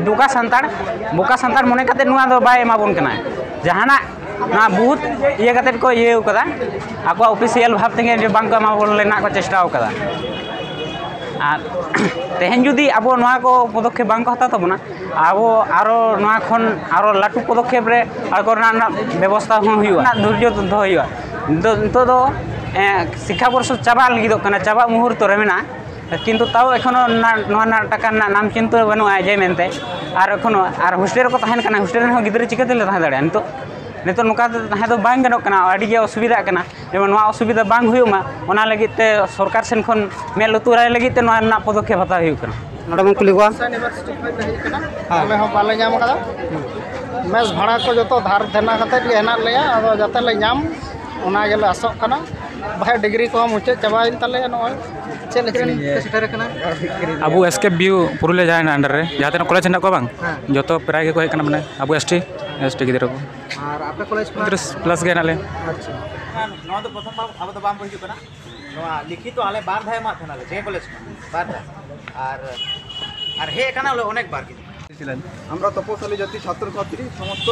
ᱵᱚᱠᱟ ᱥᱟᱱᱛᱟᱲ, ᱵᱚᱠᱟ ᱥᱟᱱᱛᱟᱲ ᱢᱚᱱᱮ ᱠᱟᱛᱮ ᱱᱚᱣᱟ ᱫᱚ ᱵᱟᱭ ᱮᱢᱟ ᱵᱚᱱ ᱠᱟᱱᱟ᱾ ᱡᱟᱦᱟᱱᱟᱜ ᱱᱚᱣᱟ ᱵᱚᱦᱩᱛ ᱤᱭᱟᱹ ᱠᱟᱛᱮ ᱠᱚ ᱤᱭᱟᱹ ᱠᱟᱫᱟ, ᱟᱠᱚᱣᱟᱜ official ᱵᱷᱟᱵᱽ ᱛᱮᱜᱮ ᱡᱮ ᱵᱟᱝ ᱠᱚ ᱮᱢᱟ ᱵᱚᱱ ᱨᱮᱱᱟᱜ ᱠᱚ ᱪᱮᱥᱴᱟ ᱠᱟᱫᱟ᱾ ᱟᱨ ᱛᱮᱦᱮᱧ ᱡᱩᱫᱤ ᱟᱵᱚ ᱱᱚᱣᱟ ᱠᱚ ᱯᱚᱫᱚᱠᱷᱮᱯ ᱵᱟᱝ ᱠᱚ ᱦᱟᱛᱟᱣ ᱛᱟᱵᱚᱱᱟ, ᱟᱵᱚ ᱟᱨᱚ ᱱᱚᱣᱟ ᱠᱷᱚᱱ ᱟᱨᱚ ᱞᱟᱹᱴᱩ ᱯᱚᱫᱚᱠᱷᱮᱯ ᱨᱮ ᱟᱬᱜᱚ ᱨᱮᱱᱟᱜ, ᱨᱮᱱᱟᱜ ᱵᱮᱵᱚᱥᱛᱷᱟ ᱦᱚᱸ ᱦᱩᱭᱩᱜᱼᱟ, ᱨᱮᱱᱟᱜ ᱫᱷᱳᱨᱡᱚ ᱫᱚᱦᱚ ᱦᱩᱭᱩᱜᱼᱟ᱾ ᱱᱤᱛᱚᱜ, ᱱᱤᱛᱚᱜ ᱫᱚ, ᱮᱸ, ᱥᱤᱠᱠᱷᱟ ᱵᱚᱨᱥᱚ ᱪᱟᱵᱟᱜ ᱞᱟᱹᱜᱤᱫᱚᱜ ᱠᱟᱱᱟ, ᱪᱟᱵᱟᱜ ᱢᱩᱦᱩᱨᱛᱚ ᱨᱮ ᱢᱮᱱᱟᱜᱼᱟ, ᱠᱤᱱᱛᱩ ᱛᱟᱣ ᱮᱠᱷᱚᱱᱳ ᱱᱟ-, ᱱᱚᱣᱟ ᱨᱮᱱᱟᱜ ᱴᱟᱠᱟ ᱨᱮᱱᱟᱜ ᱱᱟᱢ ᱪᱤᱱᱛᱟᱹ ᱵᱟᱹᱱᱩᱜᱼᱟ ᱡᱮ ᱢᱮᱱᱛᱮ᱾ ᱟᱨ ᱮᱠᱷᱚᱱᱳ ᱟᱨ ᱦᱳᱥᱴᱮᱞ ᱨᱮᱠᱚ ᱛᱟᱦᱮᱱ ᱠᱟᱱᱟ, ᱦᱳᱥᱴᱮᱞ ᱨᱮᱱ ᱦᱚᱸ ᱜᱤᱫᱽᱨᱟᱹ ᱪᱤᱠᱟᱹ ᱛᱮᱞᱮ ᱛᱟᱦᱮᱸ ᱫᱟᱲᱮᱭᱟᱜᱼᱟ? ᱱᱤᱛᱚᱜ, ᱱᱤᱛᱚᱜ ᱱᱚᱝᱠᱟ ᱛᱟᱦᱮᱸ ᱫᱚ ᱵᱟᱝ ᱜᱟᱱᱚᱜ ᱠᱟᱱᱟ, ᱟᱹᱰᱤ ᱜᱮ ᱚᱥᱩᱵᱤᱫᱷᱟᱜ ᱠᱟᱱᱟ᱾ ᱡᱮᱢᱚᱱ ᱱᱚᱣᱟ ᱚᱥᱩᱵᱤᱫᱷᱟ ᱵᱟᱝ ᱦᱩᱭᱩᱜ ᱢᱟ, ᱚᱱᱟ ᱞᱟᱹᱜᱤᱫ ᱛᱮ ᱥᱚᱨᱠᱟᱨ ᱥᱮᱱ ᱠᱷᱚᱱ ᱢᱮᱫ ᱞᱩᱛᱩᱨᱟᱭ ᱞᱟᱹᱜᱤᱫ ᱛᱮ ᱱᱚᱣᱟ ᱨᱮᱱᱟᱜ ᱯᱚᱫᱚᱠᱷᱮᱯ ᱦᱟᱛᱟᱣ ᱦᱩᱭᱩᱜ ᱠᱟᱱᱟ᱾ ᱱᱚᱰᱮ ᱵᱚᱱ ᱠᱩᱞᱤ ᱠᱚᱣᱟ᱾ ᱤᱭᱩᱱᱤᱵᱷᱟᱨᱥᱤᱴᱤ ᱠᱷᱚᱱ ᱞᱮ ᱦᱮᱡ ᱠᱟᱱᱟ, ᱦᱮᱸ᱾ ᱟᱞᱮ ᱦᱚᱸ ᱵᱟᱞᱮ ᱧᱟᱢ ᱠᱟᱫᱟ᱾ ᱢᱮᱥ ᱵᱷᱟᱲᱟ ᱠᱚ ᱡᱚᱛᱚ ᱫᱷᱟᱨ ᱫᱷᱮᱱᱟ ᱠᱟᱛᱮᱫ ᱜᱮ ᱦᱮᱱᱟᱜ ᱞᱮᱭᱟ, ᱟᱫᱚ ᱡᱟᱛᱮ ᱞᱮ ᱧᱟᱢ, ᱚᱱᱟ ᱜᱮᱞᱮ ᱟᱥᱚᱜ ᱠᱟᱱᱟ᱾ ᱵᱟᱠᱷᱟᱡ ᱰᱤᱜᱽᱨᱤ ᱠᱚᱦᱚᱸ ᱢᱩᱪᱟᱹᱫ ᱪᱟᱵᱟᱭᱮᱱ ᱛᱟᱞᱮᱭᱟ ᱱᱚᱜᱼᱚᱭ᱾ ᱪᱮᱫ ᱞᱮᱠᱟ ᱯᱮ ᱥᱮᱴᱮᱨ ᱟᱠᱟᱱᱟ? ᱟᱵᱚ S K B U Purulia ᱡᱟᱦᱟᱸ ᱦᱮᱱᱟᱜ under ᱨᱮ, ᱡᱟᱦᱟᱸ ᱛᱤᱱᱟᱹᱜ ᱠᱚᱞᱮᱡᱽ ᱦᱮᱱᱟᱜ ᱠᱚᱣᱟ ᱵᱟᱝ, ᱦᱮᱸ᱾ ᱡᱚᱛᱚ ᱯᱨᱟᱭ ᱜᱮᱠᱚ ᱦᱮᱡ ᱠᱟᱱᱟ, ᱢᱟᱱᱮ ᱟᱵᱚ ᱮᱥ ᱴᱤ, ᱮᱥ ᱴᱤ ᱜᱤᱫᱽᱨᱟᱹ ᱠᱚ᱾ ᱟᱨ ᱟᱯᱮ ᱠᱚᱞᱮᱡᱽ ᱠᱷᱚᱱᱟᱜ? ᱯᱚᱸᱭᱛᱨᱤᱥ ᱯᱞᱟᱥ ᱜᱮ ᱦᱮᱱᱟᱜ ᱞᱮᱭᱟ᱾ ᱟᱪᱪᱷᱟ᱾ ᱱᱚᱣᱟ ᱫᱚ ᱯᱨᱚᱛᱷᱚᱢ ᱵᱟᱨ ᱟᱵᱚ ᱫᱚ ᱵᱟᱝ ᱵᱚᱱ ᱦᱤᱡᱩᱜ ᱠᱟᱱᱟ᱾ ᱱᱚᱣᱟ ᱞᱤᱠᱷᱤᱛᱚ ᱟᱞᱮ ᱵᱟᱨ ᱫᱷᱟᱣ ᱮᱢᱟᱜ ᱛᱟᱦᱮᱱᱟ ᱞᱮ, ᱡᱮ ᱠᱚᱞᱮᱡᱽ ᱠᱷᱚᱱ ᱵᱟᱨ ᱫᱷᱟᱣ᱾ ᱟᱨ, ᱟᱨ ᱦᱮᱡ ᱟᱠᱟᱱᱟ ᱞᱮ ᱚᱱᱮᱠ ᱵᱟᱨ ᱜᱮ᱾ ছিলেন। আমরা তপশিলি জাতি ছাত্রছাত্রী সমস্ত।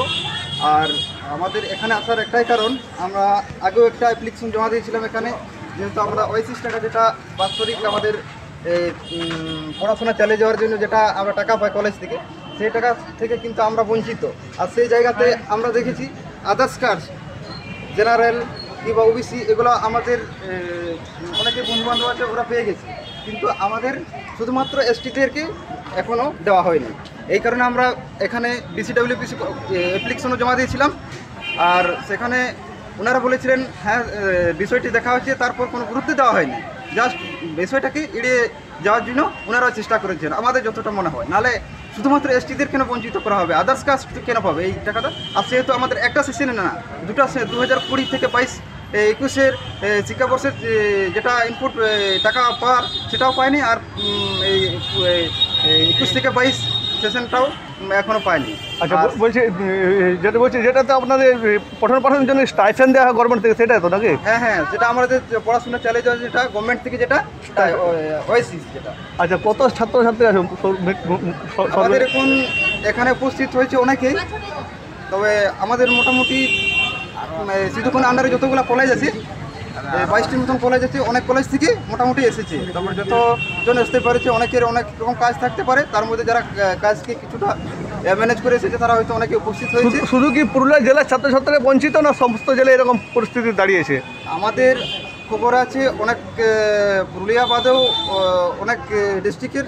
আর আমাদের এখানে আসার একটাই কারণ, আমরা আগেও একটা অ্যাপ্লিকেশন জমা দিয়েছিলাম এখানে, যেহেতু আমরা ওয়াইসিস টাকা যেটা বাৎসরিক আমাদের এই, উম, পড়াশোনা চালিয়ে যাওয়ার জন্য যেটা আমরা টাকা পাই কলেজ থেকে, সেই টাকা থেকে কিন্তু আমরা বঞ্চিত। আর সেই জায়গাতে আমরা দেখেছি আদার্স কাস্ট, জেনারেল কিংবা ওবিসি, এগুলো আমাদের এ, অনেকে বন্ধুবান্ধব আছে, ওরা পেয়ে গেছে, কিন্তু আমাদের শুধুমাত্র এসটিদেরকে এখনও দেওয়া হয়নি। এই কারণে আমরা এখানে ডিসিডব্লিউপিসি অ্যাপ্লিকেশনও জমা দিয়েছিলাম। আর সেখানে ওনারা বলেছিলেন, "হ্যাঁ, এ, বিষয়টি দেখা হচ্ছে", তারপর কোনো গুরুত্ব দেওয়া হয়নি। জাস্ট বিষয়টাকে এড়িয়ে যাওয়ার জন্য ওনারা চেষ্টা করেছেন, আমাদের যতটা মনে হয়। নাহলে শুধুমাত্র এসটিদের কেন বঞ্চিত করা হবে, আদার্স কাস্ট কেন পাবে এই টাকাটা? আর সেহেতু আমাদের একটা সেশনে না, দুটা সে-, দু হাজার কুড়ি থেকে বাইশ, এ, একুশের এ, শিক্ষাবর্ষের যে, যেটা ইনপুট এ, টাকা পাওয়ার, সেটাও পায়নি। আর উম, এই এ, এ, একুশ থেকে বাইশ সেশনটাও উম, এখনো পায়নি। আচ্ছা, আর বল- বলছি, এ, এ, যেটা বলছি, যেটা তো আপনাদের এ, পঠন পাঠনের জন্য স্টাইপেন্ড দেওয়া হয় গভর্নমেন্ট থেকে, সেটাই তো নাকি? হ্যাঁ, হ্যাঁ, যেটা আমাদের যে পড়াশোনা চালিয়ে যাওয়া, যেটা গভর্নমেন্ট থেকে যেটা, ওয়াইসিস যেটা। আচ্ছা, কত ছাত্রছাত্রী আছে সর-, সর-, সর-, আমাদের এখন এখানে উপস্থিত হয়েছে অনেকেই, তবে আমাদের মোটামুটি উম, এই সিধুকানু আন্ডারে যতগুলো কলেজ আছে, এই বাইশটির মতন কলেজ আছে, অনেক কলেজ থেকে মোটামুটি এসেছে। তারপর যতজন আসতে পারেছে, অনেকের অনেক রকম কাজ থাকতে পারে, তার মধ্যে যারা আহ, কাজকে কিছুটা ম্যানেজ করে এসেছে, তারা হয়তো অনেকে উপস্থিত হয়েছে। শুধু শুধু কি পুরুলিয়া জেলার ছাত্রছাত্রীরা বঞ্চিত, না সমস্ত জেলায় এরকম পরিস্থিতি দাঁড়িয়েছে? আমাদের খবর আছে অনেক আহ, পুরুলিয়া বাদেও আহ, অনেক ডিস্ট্রিক্টের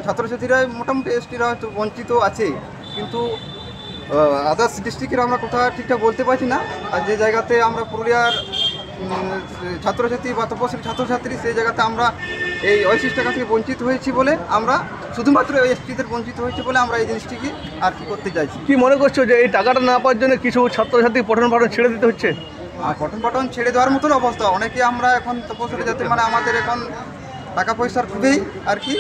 ছাত্রছাত্রীরা মোটামুটি এসটিরা হয়তো বঞ্চিত আছে, কিন্তু আদার্স ডিস্ট্রিক্টের আমরা কথা ঠিকঠাক বলতে পারছি না। আর যে জায়গাতে আমরা পুরুলিয়ার উম, ছাত্রছাত্রী বা তপশিলি ছাত্রছাত্রী, সেই জায়গাতে আমরা এই ওয়াইসিস টাকা থেকে বঞ্চিত হয়েছি বলে আমরা শুধুমাত্র ওই এসটিদের বঞ্চিত হয়েছে বলে আমরা এই জিনিসটিকে আর কি করতে চাইছি। কি মনে করছো যে এই টাকাটা না পাওয়ার জন্য কিছু ছাত্রছাত্রী পঠন পাঠন ছেড়ে দিতে হচ্ছে? আর পঠন পাঠন ছেড়ে দেওয়ার মতন অবস্থা, অনেকে আমরা এখন তপশিলি জাতি, মানে আমাদের এখন টাকা পয়সার খুবই আর কি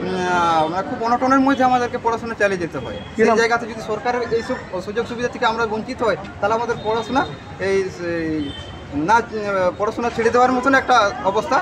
উম, আহ, মানে খুব অনটনের মধ্যে আমাদেরকে পড়াশোনা চালিয়ে যেতে হয়। কি সেই নাম? জায়গাতে যদি সরকারের এইসব সুযোগ সুবিধা থেকে আমরা বঞ্চিত হই, তাহলে আমাদের পড়াশোনা এই এই না আহ, পড়াশোনা ছেড়ে দেওয়ার মতন একটা অবস্থা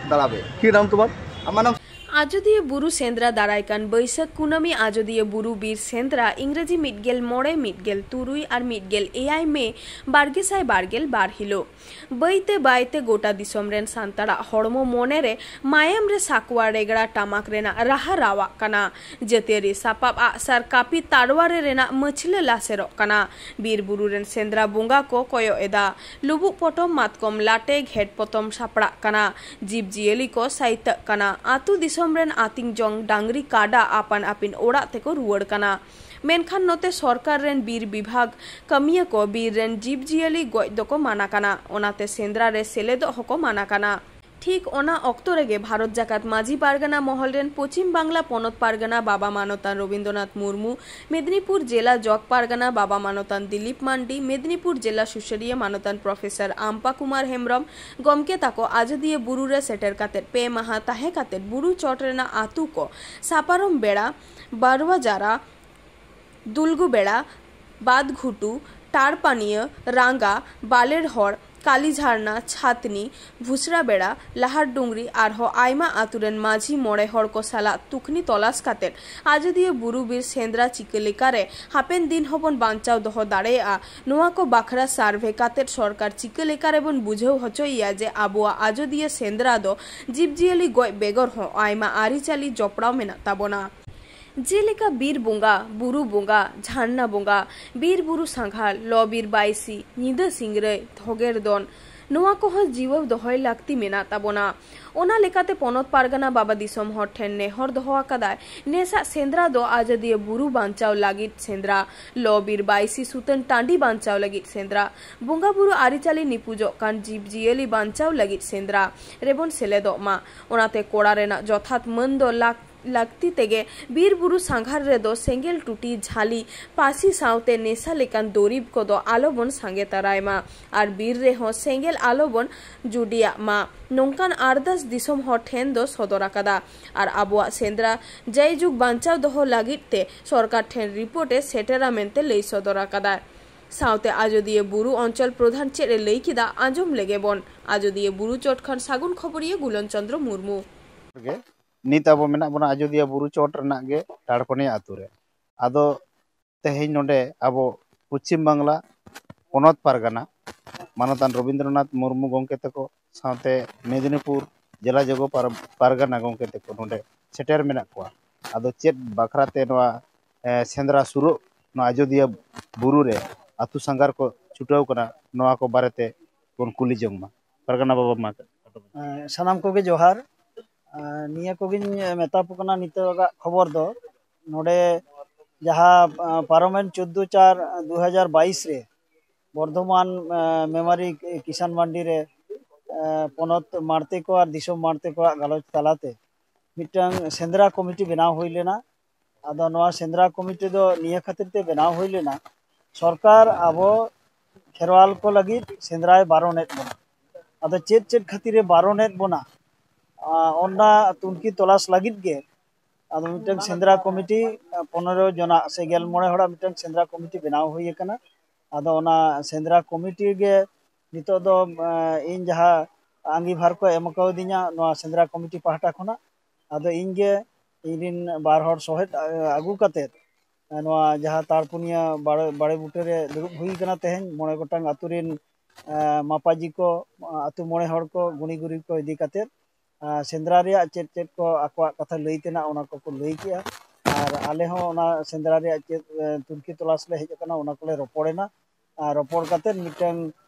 দাঁড়াবে। কি নাম তোমার? আমার নাম ᱟᱡᱚᱫᱤᱭᱟᱹ ᱵᱩᱨᱩ ᱥᱮᱸᱫᱽᱨᱟ ᱫᱟᱨᱟᱭ ᱠᱟᱱ ᱵᱟᱹᱭᱥᱟᱹᱠᱷ ᱠᱩᱱᱟᱹᱢᱤ ᱟᱡᱚᱫᱤᱭᱟᱹ ᱵᱩᱨᱩ ᱵᱤᱨ ᱥᱮᱸᱫᱽᱨᱟ, ᱤᱝᱨᱮᱡᱤ ᱢᱤᱫ ᱜᱮᱞ ᱢᱚᱬᱮ, ᱢᱤᱫ ᱜᱮᱞ ᱛᱩᱨᱩᱭ ᱟᱨ ᱢᱤᱫ ᱜᱮᱞ ᱮᱭᱟᱭ ᱢᱮ ᱵᱟᱨ ᱜᱮᱥᱟᱭ ᱵᱟᱨ ᱜᱮᱞ ᱵᱟᱨ ᱦᱤᱞᱳᱜ᱾ ᱵᱟᱹᱭᱛᱮ ᱵᱟᱹᱭᱛᱮ ᱜᱚᱴᱟ ᱫᱤᱥᱚᱢ ᱨᱮᱱ ᱥᱟᱱᱛᱟᱲᱟᱜ ᱦᱚᱲᱢᱚ ᱢᱚᱱᱮ ᱨᱮ ᱢᱟᱭᱟᱢ ᱨᱮ ᱥᱟᱠᱣᱟ ᱨᱮᱜᱽᱲᱟ ᱴᱟᱢᱟᱠ ᱨᱮᱱᱟᱜ ᱨᱟᱦᱟ ᱨᱟᱣᱟᱜ ᱠᱟᱱᱟ᱾ ᱡᱟᱹᱛᱤᱭᱟᱹᱨᱤ ᱥᱟᱯᱟᱵ ᱟᱜ ᱥᱟᱨ ᱠᱟᱹᱯᱤ ᱛᱟᱲᱣᱟ ᱨᱮ ᱨᱮᱱᱟᱜ ᱢᱟᱹᱪᱷᱞᱟᱹ ᱞᱟᱥᱮᱨᱚᱜ ᱠᱟᱱᱟ᱾ ᱵᱤᱨ ᱵᱩᱨᱩ ᱨᱮᱱ ᱥᱮᱸᱫᱽᱨᱟ ᱵᱚᱸᱜᱟ ᱠᱚ ᱠᱚᱭᱚᱜ ᱮᱫᱟ᱾ ᱞᱩᱵᱩᱜ ᱯᱚᱴᱚᱢ, ᱢᱟᱛᱠᱚᱢ ᱞᱟᱴᱮ, ᱜᱷᱮᱴ ᱯᱚᱴᱚᱢ ᱥᱟᱯᱲᱟᱜ ᱠᱟᱱᱟ᱾ ᱡᱤᱵᱽ ᱡᱤᱭᱟᱹᱞᱤ ᱠᱚ ᱥᱟᱭᱛᱟᱹᱜ ᱠᱟᱱᱟ᱾ ᱟᱹᱛᱩ ᱫᱤᱥᱚᱢ ᱨᱮᱱ ᱟᱹᱛᱤᱧ ᱡᱚᱝ ᱰᱟᱝᱨᱤ ᱠᱟᱰᱟ ᱟᱯᱟᱱ ᱟᱹᱯᱤᱱ ᱚᱲᱟᱜ ᱛᱮᱠᱚ ᱨᱩᱣᱟᱹᱲ ᱠᱟᱱᱟ᱾ ᱢᱮᱱᱠᱷᱟᱱ ᱱᱚᱛᱮ ᱥᱚᱨᱠᱟᱨ ᱨᱮᱱ ᱵᱤᱨ ᱵᱤᱵᱷᱟᱜᱽ ᱠᱟᱹᱢᱤᱭᱟᱹ ᱠᱚ ᱵᱤᱨ ᱨᱮᱱ ᱡᱤᱵᱽ ᱡᱤᱭᱟᱹᱞᱤ ᱜᱚᱡ ᱫᱚᱠᱚ ᱢᱟᱱᱟ ᱠᱟᱱᱟ᱾ ᱚᱱᱟᱛᱮ ᱥᱮᱸᱫᱽᱨᱟ ᱨᱮ ᱥᱮᱞᱮᱫᱚᱜ ᱦᱚᱸᱠᱚ ᱢᱟᱱᱟ ᱠᱟᱱᱟ᱾ ᱴᱷᱤᱠ ᱚᱱᱟ ᱚᱠᱛᱚ ᱨᱮᱜᱮ ᱵᱷᱟᱨᱚᱛ ᱡᱟᱠᱟᱛ ᱢᱟᱹᱡᱷᱤ ᱯᱟᱨᱜᱟᱱᱟ ᱢᱚᱦᱚᱞ ᱨᱮᱱ ᱯᱚᱪᱷᱤᱢ ᱵᱟᱝᱞᱟ ᱯᱚᱱᱚᱛ ᱯᱟᱨᱜᱟᱱᱟ ᱵᱟᱵᱟ ᱢᱟᱱᱚᱛᱟᱱ ᱨᱚᱵᱤᱱᱫᱨᱚᱱᱟᱛᱷ ᱢᱩᱨᱢᱩ, ᱢᱮᱫᱽᱱᱤᱯᱩᱨ ᱡᱮᱞᱟ ᱡᱚᱜᱽ ᱯᱟᱨᱜᱟᱱᱟ ᱵᱟᱵᱟ ᱢᱟᱱᱚᱛᱟᱱ ᱫᱤᱞᱤᱯ ᱢᱟᱱᱰᱤ, ᱢᱮᱫᱽᱱᱤᱯᱩᱨ ᱡᱮᱞᱟ ᱥᱩᱥᱟᱹᱨᱤᱭᱟᱹ ᱢᱟᱱᱚᱛᱟᱱ ᱯᱨᱚᱯᱷᱮᱥᱚᱨ ᱟᱢᱯᱟ ᱠᱩᱢᱟᱨ ᱦᱮᱢᱵᱽᱨᱚᱢ ᱜᱚᱢᱠᱮ ᱛᱟᱠᱚ ᱟᱡᱚᱫᱤᱭᱟᱹ ᱵᱩᱨᱩ ᱨᱮ ᱥᱮᱴᱮᱨ ᱠᱟᱛᱮ ᱯᱮ ᱢᱟᱦᱟ ᱛᱟᱦᱮᱸ ᱠᱟᱛᱮ ᱵᱩᱨᱩ ᱪᱚᱴ ᱨᱮᱱᱟᱜ ᱟᱹᱛᱩ ᱠᱚ ᱥᱟᱯᱟᱨᱚᱢ ᱵᱮᱲᱟ, ᱵᱟᱨᱣᱟ ᱡᱟᱨᱟ, ᱫᱩᱞᱜᱩ ᱵᱮᱲᱟ, ᱵᱟᱫᱽᱜᱷᱩᱴᱩ, ᱴᱟᱲᱯᱟᱱᱤᱭᱟᱹ, ᱨᱟᱸᱜᱟ, ᱵᱟᱞᱮᱨ ᱦᱚᱲ, ᱠᱟᱞᱤ ᱡᱷᱟᱨᱱᱟ, ᱪᱷᱟᱛᱱᱤ, ᱵᱷᱩᱥᱨᱟ ᱵᱮᱲᱟ, ᱞᱟᱦᱟᱨ ᱰᱩᱝᱨᱤ ᱟᱨᱦᱚᱸ ᱟᱭᱢᱟ ᱟᱹᱛᱩ ᱨᱮᱱ ᱢᱟᱹᱡᱷᱤ ᱢᱚᱬᱮ ᱦᱚᱲ ᱠᱚ ᱥᱟᱞᱟᱜ ᱛᱩᱠᱷᱱᱤ ᱛᱚᱞᱟᱥ ᱠᱟᱛᱮ ᱟᱡᱚᱫᱤᱭᱟᱹ ᱵᱩᱨᱩ ᱵᱤᱨ ᱥᱮᱸᱫᱽᱨᱟ ᱪᱤᱠᱟᱹ ᱞᱮᱠᱟᱨᱮ ᱦᱟᱯᱮᱱ ᱫᱤᱱ ᱦᱚᱸᱵᱚᱱ ᱵᱟᱧᱪᱟᱣ ᱫᱚᱦᱚ ᱫᱟᱲᱮᱭᱟᱜᱼᱟ, ᱱᱚᱣᱟ ᱠᱚ ᱵᱟᱠᱷᱨᱟ ᱥᱟᱨᱵᱷᱮ ᱠᱟᱛᱮ ᱥᱚᱨᱠᱟᱨ ᱪᱤᱠᱟᱹ ᱞᱮᱠᱟᱨᱮᱵᱚᱱ ᱵᱩᱡᱷᱟᱹᱣ ᱦᱚᱪᱚᱭᱮᱭᱟ ᱡᱮ ᱟᱵᱚᱣᱟᱜ ᱟᱡᱚᱫᱤᱭᱟᱹ ᱥᱮᱸᱫᱽᱨᱟ ᱫᱚ ᱡᱤᱵᱽᱡᱤᱭᱟᱹᱞᱤ ᱜᱚᱡ ᱵᱮᱜᱚᱨ ᱦᱚᱸ ᱟᱭᱢᱟ ᱟᱹᱨᱤᱪᱟᱹᱞᱤ ᱡᱚᱯᱲᱟᱣ ᱢᱮᱱᱟᱜ ᱛᱟᱵᱚᱱᱟ᱾ ᱡᱮᱞᱮᱠᱟ ᱵᱤᱨ ᱵᱚᱸᱜᱟ, ᱵᱩᱨᱩ ᱵᱚᱸᱜᱟ, ᱡᱷᱟᱨᱱᱟ ᱵᱚᱸᱜᱟ, ᱵᱤᱨ ᱵᱩᱨᱩ ᱥᱟᱸᱜᱷᱟᱨ, ᱞᱚ ᱵᱤᱨ ᱵᱟᱭᱥᱤ, ᱧᱤᱫᱟᱹ ᱥᱤᱝᱨᱟᱹᱭ, ᱫᱷᱚᱜᱮᱨ ᱫᱚᱱ, ᱱᱚᱣᱟ ᱠᱚᱦᱚᱸ ᱡᱤᱣᱟᱹᱣ ᱫᱚᱦᱚᱭ ᱞᱟᱹᱠᱛᱤ ᱢᱮᱱᱟᱜ ᱛᱟᱵᱚᱱᱟ᱾ ᱚᱱᱟ ᱞᱮᱠᱟᱛᱮ ᱯᱚᱱᱚᱛ ᱯᱟᱨᱜᱟᱱᱟ ᱵᱟᱵᱟ ᱫᱤᱥᱚᱢ ᱦᱚᱲ ᱴᱷᱮᱱ ᱱᱮᱦᱚᱨ ᱫᱚᱦᱚ ᱟᱠᱟᱫᱟᱭ, ᱱᱮᱥᱟᱜ ᱥᱮᱸᱫᱽᱨᱟ ᱫᱚ ᱟᱡᱚᱫᱤᱭᱟᱹ ᱵᱩᱨᱩ ᱵᱟᱧᱪᱟᱣ ᱞᱟᱹᱜᱤᱫ ᱥᱮᱸᱫᱽᱨᱟ, ᱞᱚ ᱵᱤᱨ ᱵᱟᱭᱥᱤ ᱥᱩᱛᱟᱹᱱ ᱴᱟᱺᱰᱤ ᱵᱟᱧᱪᱟᱣ ᱞᱟᱹᱜᱤᱫ ᱥᱮᱸᱫᱽᱨᱟ, ᱵᱚᱸᱜᱟ ᱵᱩᱨᱩ ᱟᱹᱨᱤᱪᱟᱹᱞᱤ ᱱᱤᱯᱩᱡᱚᱜ ᱠᱟᱱ ᱡᱤᱵᱽ ᱡᱤᱭᱟᱹᱞᱤ ᱵᱟᱧᱪᱟᱣ ᱞᱟᱹᱜᱤᱫ ᱥᱮᱸᱫᱽᱨᱟ ᱨᱮᱵᱚᱱ ᱥᱮᱞᱮᱫᱚᱜ ᱢᱟ᱾ ᱚᱱᱟᱛᱮ ᱠᱚᱲᱟ ᱨᱮᱱᱟᱜ ᱡᱚᱛᱷᱟᱛ ᱢᱟᱹᱱ ᱫᱚ ᱞᱟᱹᱠ-, ᱞᱟᱹᱠᱛᱤ ᱛᱮᱜᱮ ᱵᱤᱨ ᱵᱩᱨᱩ ᱥᱟᱸᱜᱷᱟᱨ ᱨᱮᱫᱚ ᱥᱮᱸᱜᱮᱞ, ᱴᱩᱴᱤ, ᱡᱷᱟᱹᱞᱤ, ᱯᱟᱹᱥᱤ ᱥᱟᱶᱛᱮ ᱱᱮᱥᱟ ᱞᱮᱠᱟᱱ ᱫᱩᱨᱤᱵᱽ ᱠᱚᱫᱚ ᱟᱞᱚᱵᱚᱱ ᱥᱟᱸᱜᱮ ᱛᱟᱨᱟᱭ ᱢᱟ᱾ ᱟᱨ ᱵᱤᱨ ᱨᱮᱦᱚᱸ ᱥᱮᱸᱜᱮᱞ ᱟᱞᱚᱵᱚᱱ ᱡᱩᱰᱤᱭᱟᱜ ᱢᱟ, ᱱᱚᱝᱠᱟᱱ ᱟᱨᱫᱟᱥ ᱫᱤᱥᱚᱢ ᱦᱚᱲ ᱴᱷᱮᱱ ᱫᱚ ᱥᱚᱫᱚᱨ ᱟᱠᱟᱫᱟ᱾ ᱟᱨ ᱟᱵᱚᱣᱟᱜ ᱥᱮᱸᱫᱽᱨᱟ ᱡᱟᱭᱡᱩᱜᱽ ᱵᱟᱧᱪᱟᱣ ᱫᱚᱦᱚ ᱞᱟᱹᱜᱤᱫ ᱛᱮ ᱥᱚᱨᱠᱟᱨ ᱴᱷᱮᱱ ᱨᱤᱯᱳᱨᱴ ᱮ ᱥᱮᱴᱮᱨᱟ ᱢᱮᱱᱛᱮ ᱞᱟᱹᱭ ᱥᱚᱫᱚᱨ ᱟᱠᱟᱫᱟᱭ᱾ ᱥᱟᱶᱛᱮ ᱟᱡᱚᱫᱤᱭᱟᱹ ᱵᱩᱨᱩ ᱚᱧᱪᱚᱞ ᱯᱨᱚᱫᱷᱟᱱ ᱪᱮᱫ ᱮ ᱞᱟᱹᱭ ᱠᱮᱫᱟ, ᱟᱸᱡᱚᱢ ᱞᱮᱜᱮ ᱵᱚᱱ᱾ ᱟᱡᱚᱫᱤᱭᱟᱹ ᱵᱩᱨᱩ ᱪᱚᱴ ᱠᱷᱚᱱ ᱥᱟᱹᱜᱩᱱ ᱠᱷᱚᱵᱚᱨᱤᱭᱟᱹ ᱜᱩᱞᱚᱱ ᱪᱚᱸᱫᱽᱨᱚ ᱢᱩᱨᱢᱩ᱾ ᱜᱮ ᱱᱤᱛ ᱟᱵᱚ ᱢᱮᱱᱟᱜ ᱵᱚᱱᱟ ᱟᱡᱳᱫᱤᱭᱟᱹ ᱵᱩᱨᱩ ᱪᱚᱴ ᱨᱮᱱᱟᱜ ᱜᱮ ᱰᱟᱲᱯᱚᱱᱤᱭᱟ ᱟᱹᱛᱩ ᱨᱮ᱾ ᱟᱫᱚ ᱛᱮᱦᱮᱧ ᱱᱚᱰᱮ ᱟᱵᱚ ᱯᱚᱪᱷᱤᱢ ᱵᱟᱝᱞᱟ ᱯᱚᱱᱚᱛ ᱯᱟᱨᱜᱟᱱᱟ ᱢᱟᱱᱚᱛᱟᱱ ᱨᱚᱵᱤᱱᱫᱨᱚᱱᱟᱛᱷ ᱢᱩᱨᱢᱩ ᱜᱚᱢᱠᱮ ᱛᱟᱠᱚ ᱥᱟᱶᱛᱮ ᱢᱮᱫᱽᱱᱤᱯᱩᱨ ᱡᱮᱞᱟ ᱡᱚᱜᱚ ᱯᱟᱨ-, ᱯᱟᱨᱜᱟᱱᱟ ᱜᱚᱢᱠᱮ ᱛᱟᱠᱚ ᱱᱚᱰᱮ ᱥᱮᱴᱮᱨ ᱢᱮᱱᱟᱜ ᱠᱚᱣᱟ᱾ ᱟᱫᱚ ᱪᱮᱫ ᱵᱟᱠᱷᱨᱟ ᱛᱮ ᱱᱚᱣᱟ, ᱮ, ᱥᱮᱸᱫᱽᱨᱟ ᱥᱩᱨᱩᱜ ᱱᱚᱣᱟ ᱟᱡᱳᱫᱤᱭᱟᱹ ᱵᱩᱨᱩ ᱨᱮ ᱟᱹᱛᱩ ᱥᱟᱸᱜᱷᱟᱨ ᱠᱚ ᱪᱷᱩᱴᱟᱹᱣ ᱠᱟᱱᱟ, ᱱᱚᱣᱟ ᱠᱚ ᱵᱟᱨᱮᱛᱮ ᱵᱚᱱ ᱠᱩᱞᱤ ᱡᱚᱝ ᱢᱟ᱾ ᱯᱟᱨᱜᱟᱱᱟ ᱵᱟᱵᱟ, ᱢᱟ᱾ ᱮᱸ, ᱥᱟᱱᱟᱢ ᱠᱚᱜᱮ ᱡᱚᱦᱟᱨ᱾ ᱮᱸ, ᱱᱤᱭᱟᱹ ᱠᱚᱜᱮᱧ ᱢᱮᱛᱟ ᱯᱮ ᱠᱟᱱᱟ ᱱᱤᱛᱚᱜᱟᱜ ᱠᱷᱚᱵᱚᱨ ᱫᱚ᱾ ᱱᱚᱰᱮ ᱡᱟᱦᱟᱸ, ᱮᱸ, ᱯᱟᱨᱚᱢᱮᱱ ᱪᱳᱫᱫᱳ ᱪᱟᱨ ᱫᱩ ᱦᱟᱡᱟᱨ ᱵᱟᱭᱤᱥ ᱨᱮ ᱵᱚᱨᱫᱷᱚᱢᱟᱱ, ᱮᱸ, ᱢᱮᱢᱟᱨᱤ ᱠᱤᱥᱟᱱ ᱢᱟᱱᱰᱤ ᱨᱮ, ᱮᱸ, ᱯᱚᱱᱚᱛ ᱢᱟᱬᱛᱮ ᱠᱚ ᱟᱨ ᱫᱤᱥᱚᱢ ᱢᱟᱬᱛᱮ ᱠᱚᱣᱟᱜ ᱜᱟᱞᱚᱪ ᱛᱟᱞᱟᱛᱮ ᱢᱤᱫᱴᱟᱝ ᱥᱮᱸᱫᱽᱨᱟ ᱠᱚᱢᱤᱴᱤ ᱵᱮᱱᱟᱣ ᱦᱩᱭ ᱞᱮᱱᱟ᱾ ᱟᱫᱚ ᱱᱚᱣᱟ ᱥᱮᱸᱫᱽᱨᱟ ᱠᱚᱢᱤᱴᱤ ᱫᱚ ᱱᱤᱭᱟᱹ ᱠᱷᱟᱹᱛᱤᱨ ᱛᱮ ᱵᱮᱱᱟᱣ ᱦᱩᱭ ᱞᱮᱱᱟ, ᱥᱚᱨᱠᱟᱨ ᱟᱵᱚ ᱠᱷᱮᱨᱣᱟᱞ ᱠᱚ ᱞᱟᱹᱜᱤᱫ ᱥᱮᱸᱫᱽᱨᱟᱭ ᱵᱟᱨᱚᱱᱮᱫ ᱵᱚᱱᱟ᱾ ᱟᱫᱚ ᱪᱮᱫ ᱪᱮᱫ ᱠᱷᱟᱹᱛᱤᱨᱮ ᱵᱟᱨᱚᱱᱮᱫ ᱵᱚᱱᱟ, ᱟ, ᱚᱱᱟ ᱛᱩᱱᱠᱷᱤ ᱛᱚᱞᱟᱥ ᱞᱟᱹᱜᱤᱫ ᱜᱮ ᱟᱫᱚ ᱢᱤᱫᱴᱟᱝ ᱥᱮᱸᱫᱽᱨᱟ ᱠᱚᱢᱤᱴᱤ, ᱟ, ᱯᱚᱱᱮᱨᱚ ᱡᱚᱱᱟᱜ ᱥᱮ ᱜᱮᱞ ᱢᱚᱬᱮ ᱦᱚᱲᱟᱜ ᱢᱤᱫᱴᱟᱝ ᱥᱮᱸᱫᱽᱨᱟ ᱠᱚᱢᱤᱴᱤ ᱵᱮᱱᱟᱣ ᱦᱩᱭ ᱟᱠᱟᱱᱟ᱾ ᱟᱫᱚ ᱚᱱᱟ ᱥᱮᱸᱫᱽᱨᱟ ᱠᱚᱢᱤᱴᱤ ᱜᱮ ᱱᱤᱛᱚᱜ ᱫᱚ, ᱟ, ᱤᱧ ᱡᱟᱦᱟᱸ ᱟᱸᱜᱤᱵᱷᱟᱨ ᱠᱚ ᱮᱢ ᱠᱟᱣᱫᱤᱧᱟ ᱱᱚᱣᱟ ᱥᱮᱸᱫᱽᱨᱟ ᱠᱚᱢᱤᱴᱤ ᱯᱟᱦᱴᱟ ᱠᱷᱚᱱᱟᱜ, ᱟᱫᱚ ᱤᱧ ᱜᱮ ᱤᱧ ᱨᱤᱱ ᱵᱟᱨ ᱦᱚᱲ ᱥᱚᱦᱮᱫ, ᱟ, ᱟᱹᱜᱩ ᱠᱟᱛᱮᱫ, ᱱᱚᱣᱟ ᱡᱟᱦᱟᱸ ᱛᱟᱲᱯᱩᱱᱤᱭᱟᱹ ᱵᱟᱲᱮ, ᱵᱟᱲᱮ ᱵᱩᱴᱟᱹ ᱨᱮ ᱫᱩᱲᱩᱵ ᱦᱩᱭ ᱠᱟᱱᱟ ᱛᱮᱦᱮᱧ, ᱢᱚᱬᱮ ᱜᱚᱴᱟᱝ ᱟᱹᱛᱩ ᱨᱤᱱ, ᱮᱸ, ᱢᱟᱯᱟᱡᱤ ᱠᱚ, ᱟᱹᱛᱩ ᱢᱚᱬᱮ ᱦᱚᱲ ᱠᱚ, ᱜᱩᱱᱤ ᱜᱩᱨᱤᱵ ᱠᱚ ᱤᱫᱤ ᱠᱟᱛᱮᱫ, ᱮᱸ, ᱥᱮᱸᱫᱽᱨᱟ ᱨᱮᱭᱟᱜ ᱪᱮᱫ ᱪᱮᱫ ᱠᱚ ᱟᱠᱚᱣᱟᱜ ᱠᱟᱛᱷᱟ ᱞᱟᱹᱭ ᱛᱮᱱᱟᱜ, ᱚᱱᱟ ᱠᱚᱠᱚ ᱞᱟᱹᱭ ᱠᱮᱜᱼᱟ᱾ ᱟᱨ ᱟᱞᱮ ᱦᱚᱸ ᱚᱱᱟ ᱥᱮᱸᱫᱽᱨᱟ ᱨᱮᱭᱟᱜ ᱪᱮᱫ, ᱮᱸ, ᱛᱩᱱᱠᱷᱤ ᱛᱚᱞᱟᱥ ᱞᱮ ᱦᱮᱡ ᱟᱠᱟᱱᱟ, ᱚᱱᱟ ᱠᱚᱞᱮ ᱨᱚᱯᱚᱲᱮᱱᱟ᱾ ᱟᱨ ᱨᱚᱯᱚᱲ ᱠᱟᱛᱮᱫ ᱢᱤᱫᱴᱟᱝ,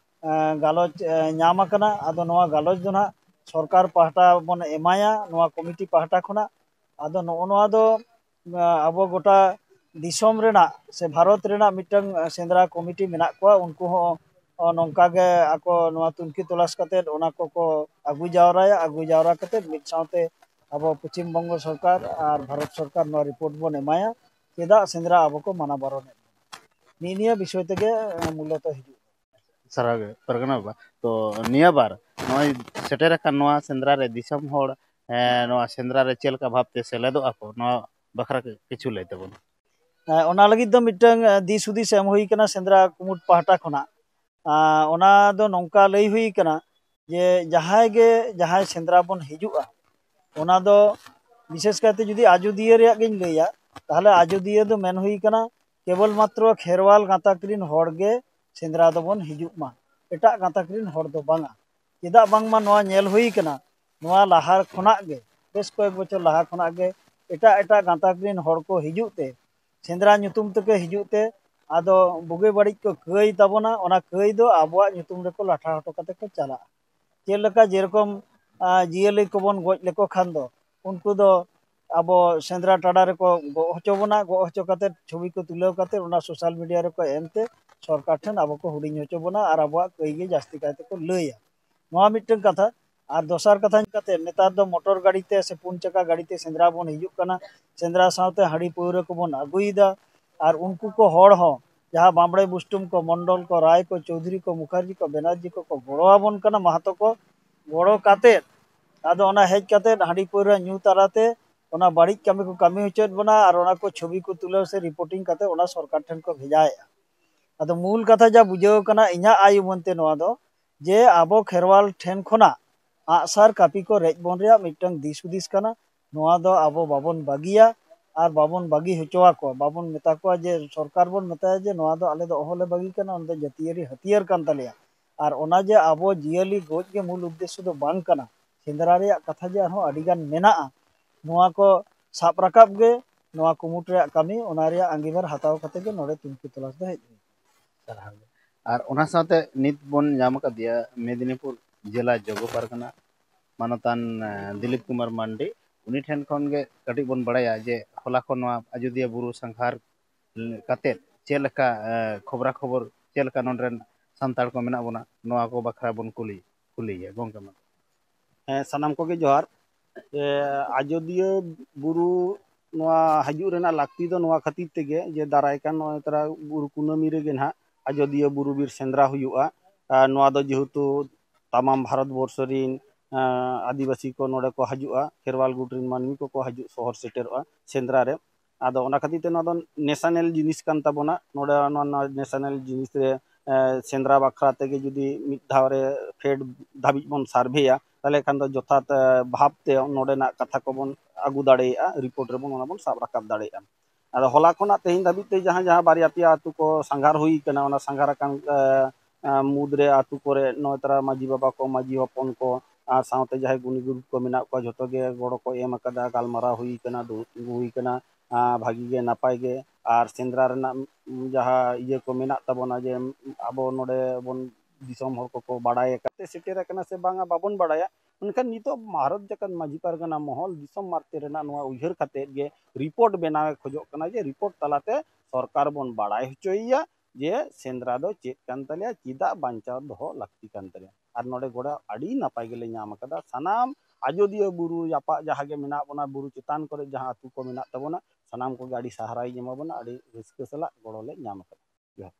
ᱮᱸ, ᱜᱟᱞᱚᱪ, ᱮᱸ, ᱧᱟᱢ ᱟᱠᱟᱱᱟ᱾ ᱟᱫᱚ ᱱᱚᱣᱟ ᱜᱟᱞᱚᱪ ᱫᱚ ᱱᱟᱦᱟᱜ ᱥᱚᱨᱠᱟᱨ ᱯᱟᱦᱴᱟ ᱵᱚᱱ ᱮᱢᱟᱭᱟ, ᱱᱚᱣᱟ ᱠᱚᱢᱤᱴᱤ ᱯᱟᱦᱴᱟ ᱠᱷᱚᱱᱟᱜ᱾ ᱟᱫᱚ ᱱᱚᱜᱼᱚ ᱱᱚᱣᱟ ᱫᱚ, ᱮᱸ, ᱟᱵᱚ ᱜᱚᱴᱟ ᱫᱤᱥᱚᱢ ᱨᱮᱱᱟᱜ ᱥᱮ ᱵᱷᱟᱨᱚᱛ ᱨᱮᱱᱟᱜ ᱢᱤᱫᱴᱟᱝ, ᱮᱸ, ᱥᱮᱸᱫᱽᱨᱟ ᱠᱚᱢᱤᱴᱤ ᱢᱮᱱᱟᱜ ᱠᱚᱣᱟ, ᱩᱱᱠᱩ ᱦᱚᱸ, ᱚ, ᱱᱚᱝᱠᱟ ᱜᱮ ᱟᱠᱚ ᱱᱚᱣᱟ ᱛᱩᱱᱠᱷᱤ ᱛᱚᱞᱟᱥ ᱠᱟᱛᱮᱫ ᱚᱱᱟ ᱠᱚᱠᱚ ᱟᱹᱜᱩ ᱡᱟᱣᱨᱟᱭᱟ᱾ ᱟᱹᱜᱩ ᱡᱟᱣᱨᱟ ᱠᱟᱛᱮᱫ ᱢᱤᱫ ᱥᱟᱶᱛᱮ ᱟᱵᱚ ᱯᱚᱪᱷᱤᱢ ᱵᱚᱝᱜᱚ ᱥᱚᱨᱠᱟᱨ ᱟᱨ ᱵᱷᱟᱨᱚᱛ ᱥᱚᱨᱠᱟᱨ ᱱᱚᱣᱟ ᱨᱤᱯᱳᱨᱴ ᱵᱚᱱ ᱮᱢᱟᱭᱟ, ᱪᱮᱫᱟᱜ ᱥᱮᱸᱫᱽᱨᱟ ᱟᱵᱚ ᱠᱚ ᱢᱟᱱᱟ ᱵᱟᱨᱚᱱᱮᱫ ᱵᱚᱱᱟ᱾ ᱱᱤᱭᱟᱹ ᱱᱤᱭᱟᱹ ᱵᱤᱥᱚᱭ ᱛᱮᱜᱮ, ᱮᱸ, ᱢᱩᱞᱚᱛᱚ ᱦᱤᱡᱩᱜ᱾ ᱥᱟᱨᱦᱟᱣ ᱜᱮ ᱯᱟᱨᱜᱟᱱᱟ ᱵᱟᱵᱟ᱾ ᱛᱚ ᱱᱤᱭᱟᱹ ᱵᱟᱨ ᱱᱚᱜᱼᱚᱭ ᱥᱮᱴᱮᱨ ᱟᱠᱟᱱ ᱱᱚᱣᱟ ᱥᱮᱸᱫᱽᱨᱟ ᱨᱮ ᱫᱤᱥᱚᱢ ᱦᱚᱲ, ᱮᱸ, ᱱᱚᱣᱟ ᱥᱮᱸᱫᱽᱨᱟ ᱨᱮ ᱪᱮᱫ ᱞᱮᱠᱟ ᱵᱷᱟᱵᱽᱛᱮ ᱥᱮᱞᱮᱫᱚᱜ ᱟᱠᱚ, ᱱᱚᱣᱟ ᱵᱟᱠᱷᱨᱟ ᱠᱤ-, ᱠᱤᱪᱷᱩ ᱞᱟᱹᱭ ᱛᱟᱵᱚᱱ᱾ ᱮᱸ, ᱚᱱᱟ ᱞᱟᱹᱜᱤᱫ ᱫᱚ ᱢᱤᱫᱴᱟᱝ, ᱮᱸ, ᱫᱤᱥ ᱦᱩᱫᱤᱥ ᱮᱢ ᱦᱩᱭ ᱠᱟᱱᱟ ᱥᱮᱸᱫᱽᱨᱟ ᱠᱩᱢᱩᱴ ᱯᱟᱦᱴᱟ ᱠᱷᱚᱱᱟᱜ᱾ ᱟᱸ, ᱚᱱᱟ ᱫᱚ ᱱᱚᱝᱠᱟ ᱞᱟᱹᱭ ᱦᱩᱭ ᱠᱟᱱᱟ ᱡᱮ ᱡᱟᱦᱟᱸᱭ ᱜᱮ ᱡᱟᱦᱟᱸᱭ ᱥᱮᱸᱫᱽᱨᱟ ᱵᱚᱱ ᱦᱤᱡᱩᱜᱼᱟ, ᱚᱱᱟ ᱫᱚ ᱵᱤᱥᱮᱥ ᱠᱟᱭᱛᱮ ᱡᱩᱫᱤ ᱟᱡᱚᱫᱤᱭᱟᱹ ᱨᱮᱭᱟᱜ ᱜᱤᱧ ᱞᱟᱹᱭᱟ, ᱛᱟᱦᱚᱞᱮ ᱟᱡᱚᱫᱤᱭᱟᱹ ᱫᱚ ᱢᱮᱱ ᱦᱩᱭ ᱠᱟᱱᱟ ᱠᱮᱵᱚᱞ ᱢᱟᱛᱨᱚ ᱠᱷᱮᱨᱣᱟᱞ ᱜᱟᱸᱛᱟᱠ ᱨᱤᱱ ᱦᱚᱲ ᱜᱮ ᱥᱮᱸᱫᱽᱨᱟ ᱫᱚᱵᱚᱱ ᱦᱤᱡᱩᱜ ᱢᱟ, ᱮᱴᱟᱜ ᱜᱟᱸᱛᱟᱠ ᱨᱤᱱ ᱦᱚᱲ ᱫᱚ ᱵᱟᱝᱟ᱾ ᱪᱮᱫᱟᱜ ᱵᱟᱝᱢᱟ ᱱᱚᱣᱟ ᱧᱮᱞ ᱦᱩᱭ ᱠᱟᱱᱟ, ᱱᱚᱣᱟ ᱞᱟᱦᱟ ᱠᱷᱚᱱᱟᱜ ᱜᱮ, ᱵᱮᱥ ᱠᱚᱭᱮᱠ ᱵᱚᱪᱷᱚᱨ ᱞᱟᱦᱟ ᱠᱷᱚᱱᱟᱜ ᱜᱮ ᱮᱴᱟᱜ ᱮᱴᱟᱜ ᱜᱟᱸᱛᱟᱠ ᱨᱤᱱ ᱦᱚᱲ ᱠᱚ ᱦᱤᱡᱩᱜ ᱛᱮ, ᱥᱮᱸᱫᱽᱨᱟ ᱧᱩᱛᱩᱢ ᱛᱮᱠᱚ ᱦᱤᱡᱩᱜ ᱛᱮ, ᱟᱫᱚ ᱵᱩᱜᱤ ᱵᱟᱹᱲᱤᱡ ᱠᱚ ᱠᱟᱹᱭ ᱛᱟᱵᱚᱱᱟ᱾ ᱚᱱᱟ ᱠᱟᱹᱭ ᱫᱚ ᱟᱵᱚᱣᱟᱜ ᱧᱩᱛᱩᱢ ᱨᱮᱠᱚ ᱞᱟᱴᱷᱟ ᱦᱚᱴᱚ ᱠᱟᱛᱮ ᱠᱚ ᱪᱟᱞᱟᱜᱼᱟ᱾ ᱪᱮᱫ ᱞᱮᱠᱟ ᱡᱮᱨᱚᱠᱚᱢ, ᱟ, ᱡᱤᱭᱟᱹᱞᱤ ᱠᱚᱵᱚᱱ ᱜᱚᱡ ᱞᱮᱠᱚ ᱠᱷᱟᱱ ᱫᱚ ᱩᱱᱠᱩ ᱫᱚ ᱟᱵᱚ ᱥᱮᱸᱫᱽᱨᱟ ᱴᱟᱰᱟ ᱨᱮᱠᱚ ᱜᱚᱜ ᱦᱚᱪᱚ ᱵᱚᱱᱟ, ᱜᱚᱜ ᱦᱚᱪᱚ ᱠᱟᱛᱮ ᱪᱷᱚᱵᱤ ᱠᱚ ᱛᱩᱞᱟᱹᱣ ᱠᱟᱛᱮ ᱚᱱᱟ ᱥᱳᱥᱟᱞ ᱢᱤᱰᱤᱭᱟ ᱨᱮᱠᱚ ᱮᱢ ᱛᱮ ᱥᱚᱨᱠᱟᱨ ᱴᱷᱮᱱ ᱟᱵᱚ ᱠᱚ ᱦᱩᱰᱤᱧ ᱦᱚᱪᱚ ᱵᱚᱱᱟ ᱟᱨ ᱟᱵᱚᱣᱟᱜ ᱠᱟᱹᱭ ᱜᱮ ᱡᱟᱹᱥᱛᱤ ᱠᱟᱭ ᱛᱮᱠᱚ ᱞᱟᱹᱭᱟ᱾ ᱱᱚᱣᱟ ᱢᱤᱫᱴᱟᱝ ᱠᱟᱛᱷᱟ᱾ ᱟᱨ ᱫᱚᱥᱟᱨ ᱠᱟᱛᱷᱟ ᱠᱟᱛᱮ ᱱᱮᱛᱟᱨ ᱫᱚ ᱢᱚᱴᱚᱨ ᱜᱟᱹᱰᱤ ᱛᱮ ᱥᱮ ᱯᱩᱱ ᱪᱟᱠᱟ ᱜᱟᱹᱰᱤ ᱛᱮ ᱥᱮᱸᱫᱽᱨᱟ ᱵᱚᱱ ᱦᱤᱡᱩᱜ ᱠᱟᱱᱟ, ᱥᱮᱸᱫᱽᱨᱟ ᱥᱟᱶᱛᱮ ᱦᱟᱺᱰᱤ ᱯᱟᱹᱣᱨᱟᱹ ᱠᱚᱵᱚᱱ ᱟᱹᱜᱩᱭᱮᱫᱟ᱾ ᱟᱨ ᱩᱱᱠᱩ ᱠᱚ ᱦᱚᱲ ᱦᱚᱸ ᱡᱟᱦᱟᱸ ᱵᱟᱢᱵᱲᱮ ᱵᱩᱥᱴᱩᱢ ᱠᱚ, ᱢᱚᱱᱰᱚᱞ ᱠᱚ, ᱨᱟᱭ ᱠᱚ, ᱪᱳᱣᱫᱷᱩᱨᱤ ᱠᱚ, ᱢᱩᱠᱷᱟᱨᱡᱤ ᱠᱚ, ᱵᱮᱱᱟᱨᱡᱤ ᱠᱚᱠᱚ ᱜᱚᱲᱚ ᱟᱵᱚᱱ ᱠᱟᱱᱟ, ᱢᱟᱦᱟᱛᱚ ᱠᱚ ᱜᱚᱲᱚ ᱠᱟᱛᱮ, ᱟᱫᱚ ᱚᱱᱟ ᱦᱮᱡ ᱠᱟᱛᱮ ᱦᱟᱺᱰᱤ ᱯᱟᱹᱣᱨᱟᱹ ᱧᱩ ᱛᱟᱞᱟᱛᱮ ᱚᱱᱟ ᱵᱟᱹᱲᱤᱡ ᱠᱟᱹᱢᱤ ᱠᱚ ᱠᱟᱹᱢᱤ ᱦᱚᱪᱚᱭᱮᱫ ᱵᱚᱱᱟ ᱟᱨ ᱚᱱᱟ ᱠᱚ ᱪᱷᱚᱵᱤ ᱠᱚ ᱛᱩᱞᱟᱹᱣ ᱥᱮ ᱨᱤᱯᱳᱨᱴᱤᱝ ᱠᱟᱛᱮ ᱚᱱᱟ ᱥᱚᱨᱠᱟᱨ ᱴᱷᱮᱱ ᱠᱚ ᱵᱷᱮᱡᱟᱭᱮᱫᱼᱟ᱾ ᱟᱫᱚ ᱢᱩᱞ ᱠᱟᱛᱷᱟ ᱡᱟ ᱵᱩᱡᱷᱟᱹᱣ ᱠᱟᱱᱟ ᱤᱧᱟᱹᱜ ᱟᱭ ᱩᱢᱟᱹᱱ ᱛᱮ ᱱᱚᱣᱟ ᱫᱚ, ᱡᱮ ᱟᱵᱚ ᱠᱷᱮᱨᱣᱟᱞ ᱴᱷᱮᱱ ᱠᱷᱚᱱᱟᱜ ᱟᱜᱼᱥᱟᱨ ᱠᱟᱹᱯᱤ ᱠᱚ ᱨᱮᱡ ᱵᱚᱱ ᱨᱮᱭᱟᱜ ᱢᱤᱫᱴᱟᱝ ᱫᱤᱥ ᱦᱩᱫᱤᱥ ᱠᱟᱱᱟ᱾ ᱱᱚᱣᱟ ᱫᱚ ᱟᱵᱚ ᱵᱟᱵᱚᱱ ᱵᱟᱹᱜᱤᱭᱟ ᱟᱨ ᱵᱟᱵᱚᱱ ᱵᱟᱹᱜᱤ ᱦᱚᱪᱚ ᱟᱠᱚᱣᱟ᱾ ᱵᱟᱵᱚᱱ ᱢᱮᱛᱟ ᱠᱚᱣᱟ ᱡᱮ, ᱥᱚᱨᱠᱟᱨ ᱵᱚᱱ ᱢᱮᱛᱟᱭᱟ ᱡᱮ ᱱᱚᱣᱟ ᱫᱚ ᱟᱞᱮ ᱫᱚ ᱚᱦᱚᱞᱮ ᱵᱟᱹᱜᱤ ᱠᱟᱱᱟ, ᱚᱱᱟ ᱫᱚ ᱡᱟᱹᱛᱤᱭᱟᱹᱨᱤ ᱦᱟᱹᱛᱭᱟᱹᱨ ᱠᱟᱱ ᱛᱟᱞᱮᱭᱟ᱾ ᱟᱨ ᱚᱱᱟ ᱡᱮ ᱟᱵᱚ ᱡᱤᱭᱟᱹᱞᱤ ᱜᱚᱡ ᱜᱮ ᱢᱩᱞ ᱩᱫᱽᱫᱮᱥᱥᱚ ᱫᱚ ᱵᱟᱝ ᱠᱟᱱᱟ, ᱥᱮᱸᱫᱽᱨᱟ ᱨᱮᱭᱟᱜ ᱠᱟᱛᱷᱟ ᱡᱮ ᱟᱨᱦᱚᱸ ᱟᱹᱰᱤᱜᱟᱱ ᱢᱮᱱᱟᱜᱼᱟ, ᱱᱚᱣᱟ ᱠᱚ ᱥᱟᱵ ᱨᱟᱠᱟᱵ ᱜᱮ ᱱᱚᱣᱟ ᱠᱩᱢᱩᱴ ᱨᱮᱭᱟᱜ ᱠᱟᱹᱢᱤ, ᱚᱱᱟ ᱨᱮᱭᱟᱜ ᱟᱸᱜᱤᱵᱷᱟᱨ ᱦᱟᱛᱟᱣ ᱠᱟᱛᱮ ᱜᱮ ᱱᱚᱰᱮ ᱛᱩᱝᱠᱷᱤ ᱛᱚᱞᱟᱥ ᱫᱚ ᱦᱮᱡ ᱦᱩᱭ ᱟᱠᱟᱱᱟ᱾ ᱥᱟᱨᱦᱟᱣ ᱜᱮ᱾ ᱟᱨ ᱚᱱᱟ ᱥᱟᱶᱛᱮ ᱱᱤᱛ ᱵᱚᱱ ᱧᱟᱢ ᱟᱠᱟᱫᱮᱭᱟ ᱢᱮᱫᱤᱱᱤᱯᱩᱨ ᱡᱮᱞᱟ ᱡᱚᱜᱚ ᱯᱟᱨᱜᱟᱱᱟ ᱢᱟᱱᱚᱛᱟᱱ, ᱮ, ᱫᱤᱞᱤᱯ ᱠᱩᱢᱟᱨ ᱢᱟᱱᱰᱤ᱾ ᱩᱱᱤ ᱴᱷᱮᱱ ᱠᱷᱚᱱ ᱜᱮ ᱠᱟᱹᱴᱤᱡ ᱵᱚᱱ ᱵᱟᱲᱟᱭᱟ ᱡᱮ ᱦᱚᱞᱟ ᱠᱷᱚᱱ ᱱᱚᱣᱟ ᱟᱡᱚᱫᱤᱭᱟᱹ ᱵᱩᱨᱩ ᱥᱟᱸᱜᱷᱟᱨ ᱠᱟᱛᱮᱫ ᱪᱮᱫ ᱞᱮᱠᱟ, ᱮ, ᱠᱷᱚᱵᱽᱨᱟ ᱠᱷᱚᱵᱚᱨ, ᱪᱮᱫ ᱞᱮᱠᱟ ᱱᱚᱰᱮ ᱨᱮᱱ ᱥᱟᱱᱛᱟᱲ ᱠᱚ ᱢᱮᱱᱟᱜ ᱵᱚᱱᱟ, ᱱᱚᱣᱟ ᱠᱚ ᱵᱟᱠᱷᱨᱟ ᱵᱚᱱ ᱠᱩᱞᱤ, ᱠᱩᱞᱤᱭᱮᱭᱟ ᱜᱚᱢᱠᱮ ᱢᱟ᱾ ᱦᱮᱸ, ᱥᱟᱱᱟᱢ ᱠᱚᱜᱮ ᱡᱚᱦᱟᱨ᱾ ᱮ, ᱟᱡᱚᱫᱤᱭᱟᱹ ᱵᱩᱨᱩ ᱱᱚᱣᱟ ᱦᱤᱡᱩᱜ ᱨᱮᱱᱟᱜ ᱞᱟᱹᱠᱛᱤ ᱫᱚ ᱱᱚᱣᱟ ᱠᱷᱟᱹᱛᱤᱨ ᱛᱮᱜᱮ ᱡᱮ ᱫᱟᱨᱟᱭ ᱠᱟᱱ ᱱᱚᱜᱼᱚᱭ ᱛᱟᱨᱟ ᱵᱩᱨᱩ ᱠᱩᱱᱟᱹᱢᱤ ᱨᱮᱜᱮ ᱱᱟᱦᱟᱜ ᱟᱡᱚᱫᱤᱭᱟᱹ ᱵᱩᱨᱩ ᱵᱤᱨ ᱥᱮᱸᱫᱽᱨᱟ ᱦᱩᱭᱩᱜᱼᱟ᱾ ᱟᱨ ᱱᱚᱣᱟ ᱫᱚ ᱡᱮᱦᱮᱛᱩ ᱛᱟᱢᱟᱢ ᱵᱷᱟᱨᱚᱛ ᱵᱚᱨᱥᱚ ᱨᱤᱱ, ᱮ, ᱟᱹᱫᱤᱵᱟᱹᱥᱤ ᱠᱚ ᱱᱚᱰᱮ ᱠᱚ ᱦᱤᱡᱩᱜᱼᱟ, ᱠᱷᱮᱨᱣᱟᱞ ᱜᱩᱴ ᱨᱤᱱ ᱢᱟᱹᱱᱢᱤ ᱠᱚᱠᱚ ᱦᱤᱡᱩᱜ ᱥᱚᱦᱚᱨ ᱥᱮᱴᱮᱨᱚᱜᱼᱟ ᱥᱮᱸᱫᱽᱨᱟ ᱨᱮ᱾ ᱟᱫᱚ ᱚᱱᱟ ᱠᱷᱟᱹᱛᱤᱨ ᱛᱮ ᱱᱚᱣᱟ ᱫᱚ ᱱᱮᱥᱟᱱᱮᱞ ᱡᱤᱱᱤᱥ ᱠᱟᱱ ᱛᱟᱵᱚᱱᱟ᱾ ᱱᱚᱰᱮ ᱱᱚᱣᱟ, ᱱᱚᱣᱟ ᱱᱮᱥᱟᱱᱮᱞ ᱡᱤᱱᱤᱥ ᱨᱮ, ᱮ, ᱥᱮᱸᱫᱽᱨᱟ ᱵᱟᱠᱷᱨᱟ ᱛᱮᱜᱮ ᱡᱩᱫᱤ ᱢᱤᱫ ᱫᱷᱟᱣ ᱨᱮ ᱯᱷᱮᱰ ᱫᱷᱟᱹᱵᱤᱡ ᱵᱚᱱ ᱥᱟᱨᱵᱷᱮᱭᱟ, ᱛᱟᱦᱚᱞᱮ ᱠᱷᱟᱱ ᱫᱚ ᱡᱚᱛᱷᱟᱛ ᱵᱷᱟᱵᱽ ᱛᱮ ᱱᱚᱰᱮᱱᱟᱜ ᱠᱟᱛᱷᱟ ᱠᱚᱵᱚᱱ ᱟᱹᱜᱩ ᱫᱟᱲᱮᱭᱟᱜᱼᱟ, ᱨᱤᱯᱳᱨᱴ ᱨᱮᱵᱚᱱ ᱚᱱᱟ ᱵᱚᱱ ᱥᱟᱵ ᱨᱟᱠᱟᱵ ᱫᱟᱲᱮᱭᱟᱜᱼᱟ᱾ ᱟᱫᱚ ᱦᱚᱞᱟ ᱠᱷᱚᱱᱟᱜ ᱛᱮᱦᱮᱧ ᱫᱷᱟᱹᱵᱤᱡ ᱛᱮ ᱡᱟᱦᱟᱸ ᱡᱟᱦᱟᱸ ᱵᱟᱨᱭᱟ ᱯᱮᱭᱟ ᱟᱹᱛᱩ ᱠᱚ ᱥᱟᱸᱜᱷᱟᱨ ᱦᱩᱭ ᱠᱟᱱᱟ, ᱚᱱᱟ ᱥᱟᱸᱜᱷᱟᱨ ᱟᱠᱟᱱ ᱢᱩᱫᱽᱨᱮ ᱟᱹᱛᱩ ᱠᱚᱨᱮ ᱱᱚᱜᱼᱚᱭ ᱛᱟᱨᱟ ᱢᱟᱹᱡᱷᱤ ᱵᱟᱵᱟ ᱠᱚ, ᱢᱟᱹᱡᱷᱤ ᱦᱚᱯᱚᱱ ᱠᱚ ᱟᱨ ᱥᱟᱶᱛᱮ ᱡᱟᱦᱟᱸᱭ ᱜᱩᱱᱤ ᱜᱩᱨᱤᱵ ᱠᱚ ᱢᱮᱱᱟᱜ ᱠᱚᱣᱟ, ᱡᱷᱚᱛᱚ ᱜᱮ ᱜᱚᱲᱚ ᱠᱚ ᱮᱢ ᱟᱠᱟᱫᱟ, ᱜᱟᱞᱢᱟᱨᱟᱣ ᱦᱩᱭ ᱠᱟᱱᱟ, ᱫᱩᱲᱩᱵ ᱛᱤᱸᱜᱩ ᱦᱩᱭ ᱠᱟᱱᱟ᱾ ᱵᱷᱟᱹᱜᱤ ᱜᱮ, ᱱᱟᱯᱟᱭ ᱜᱮ᱾ ᱟᱨ ᱥᱮᱸᱫᱽᱨᱟ ᱨᱮᱱᱟᱜ ᱡᱟᱦᱟᱸ ᱤᱭᱟᱹ ᱠᱚ ᱢᱮᱱᱟᱜ ᱛᱟᱵᱚᱱᱟ, ᱡᱮ ᱟᱵᱚ ᱱᱚᱰᱮ ᱵᱚᱱ ᱫᱤᱥᱚᱢ ᱦᱚᱲ ᱠᱚᱠᱚ ᱵᱟᱲᱟᱭ ᱟᱠᱟᱫ ᱛᱮ ᱥᱮᱴᱮᱨ ᱟᱠᱟᱱᱟ ᱥᱮ ᱵᱟᱝᱟ ᱵᱟᱵᱚᱱ ᱵᱟᱲᱟᱭᱟ, ᱢᱮᱱᱠᱷᱟᱱ ᱱᱤᱛᱚᱜ ᱵᱷᱟᱨᱚᱛ ᱡᱟᱠᱟᱛ ᱢᱟᱹᱡᱷᱤ ᱯᱟᱨᱜᱟᱱᱟ ᱢᱚᱦᱚᱞ ᱫᱤᱥᱚᱢ ᱢᱟᱨᱛᱮ ᱨᱮᱱᱟᱜ ᱱᱚᱣᱟ ᱩᱭᱦᱟᱹᱨ ᱠᱟᱛᱮᱫ ᱜᱮ ᱨᱤᱯᱳᱨᱴ ᱵᱮᱱᱟᱣ ᱮ ᱠᱷᱚᱡᱚᱜ ᱠᱟᱱᱟ, ᱡᱮ ᱨᱤᱯᱳᱨᱴ ᱛᱟᱞᱟᱛᱮ ᱥᱚᱨᱠᱟᱨ ᱵᱚᱱ ᱵᱟᱲᱟᱭ ᱦᱚᱪᱚᱭᱮᱭᱟ ᱡᱮ ᱥᱮᱸᱫᱽᱨᱟ ᱫᱚ ᱪᱮᱫ ᱠᱟᱱ ᱛᱟᱞᱮᱭᱟ, ᱪᱮᱫᱟᱜ ᱵᱟᱧᱪᱟᱣ ᱫᱚᱦᱚ ᱞᱟᱹᱠᱛᱤ ᱠᱟᱱ ᱛᱟᱞᱮᱭᱟ᱾ ᱟᱨ ᱱᱚᱰᱮ ᱜᱚᱲᱚ ᱟᱹᱰᱤ ᱱᱟᱯᱟᱭ ᱜᱮᱞᱮ ᱧᱟᱢ ᱟᱠᱟᱫᱟ᱾ ᱥᱟᱱᱟᱢ ᱟᱡᱚᱫᱤᱭᱟᱹ ᱵᱩᱨᱩ ᱡᱟᱯᱟᱜ ᱡᱟᱦᱟᱸ ᱜᱮ ᱢᱮᱱᱟᱜ ᱵᱚᱱᱟ, ᱵᱩᱨᱩ ᱪᱮᱛᱟᱱ ᱠᱚᱨᱮ ᱡᱟᱦᱟᱸ ᱟᱹᱛᱩ ᱠᱚ ᱢᱮᱱᱟᱜ ᱛᱟᱵᱚᱱᱟ, ᱥᱟᱱᱟᱢ ᱠᱚᱜᱮ ᱟᱹᱰᱤ ᱥᱟᱨᱦᱟᱣᱤᱧ ᱮᱢᱟ ᱵᱚᱱᱟ, ᱟᱹᱰᱤ ᱨᱟᱹᱥᱠᱟᱹ ᱥᱟᱞᱟᱜ ᱜᱚᱲᱚ ᱞᱮ ᱧᱟᱢ ᱟᱠᱟᱫᱟ᱾ ᱡᱚᱦᱟᱨ᱾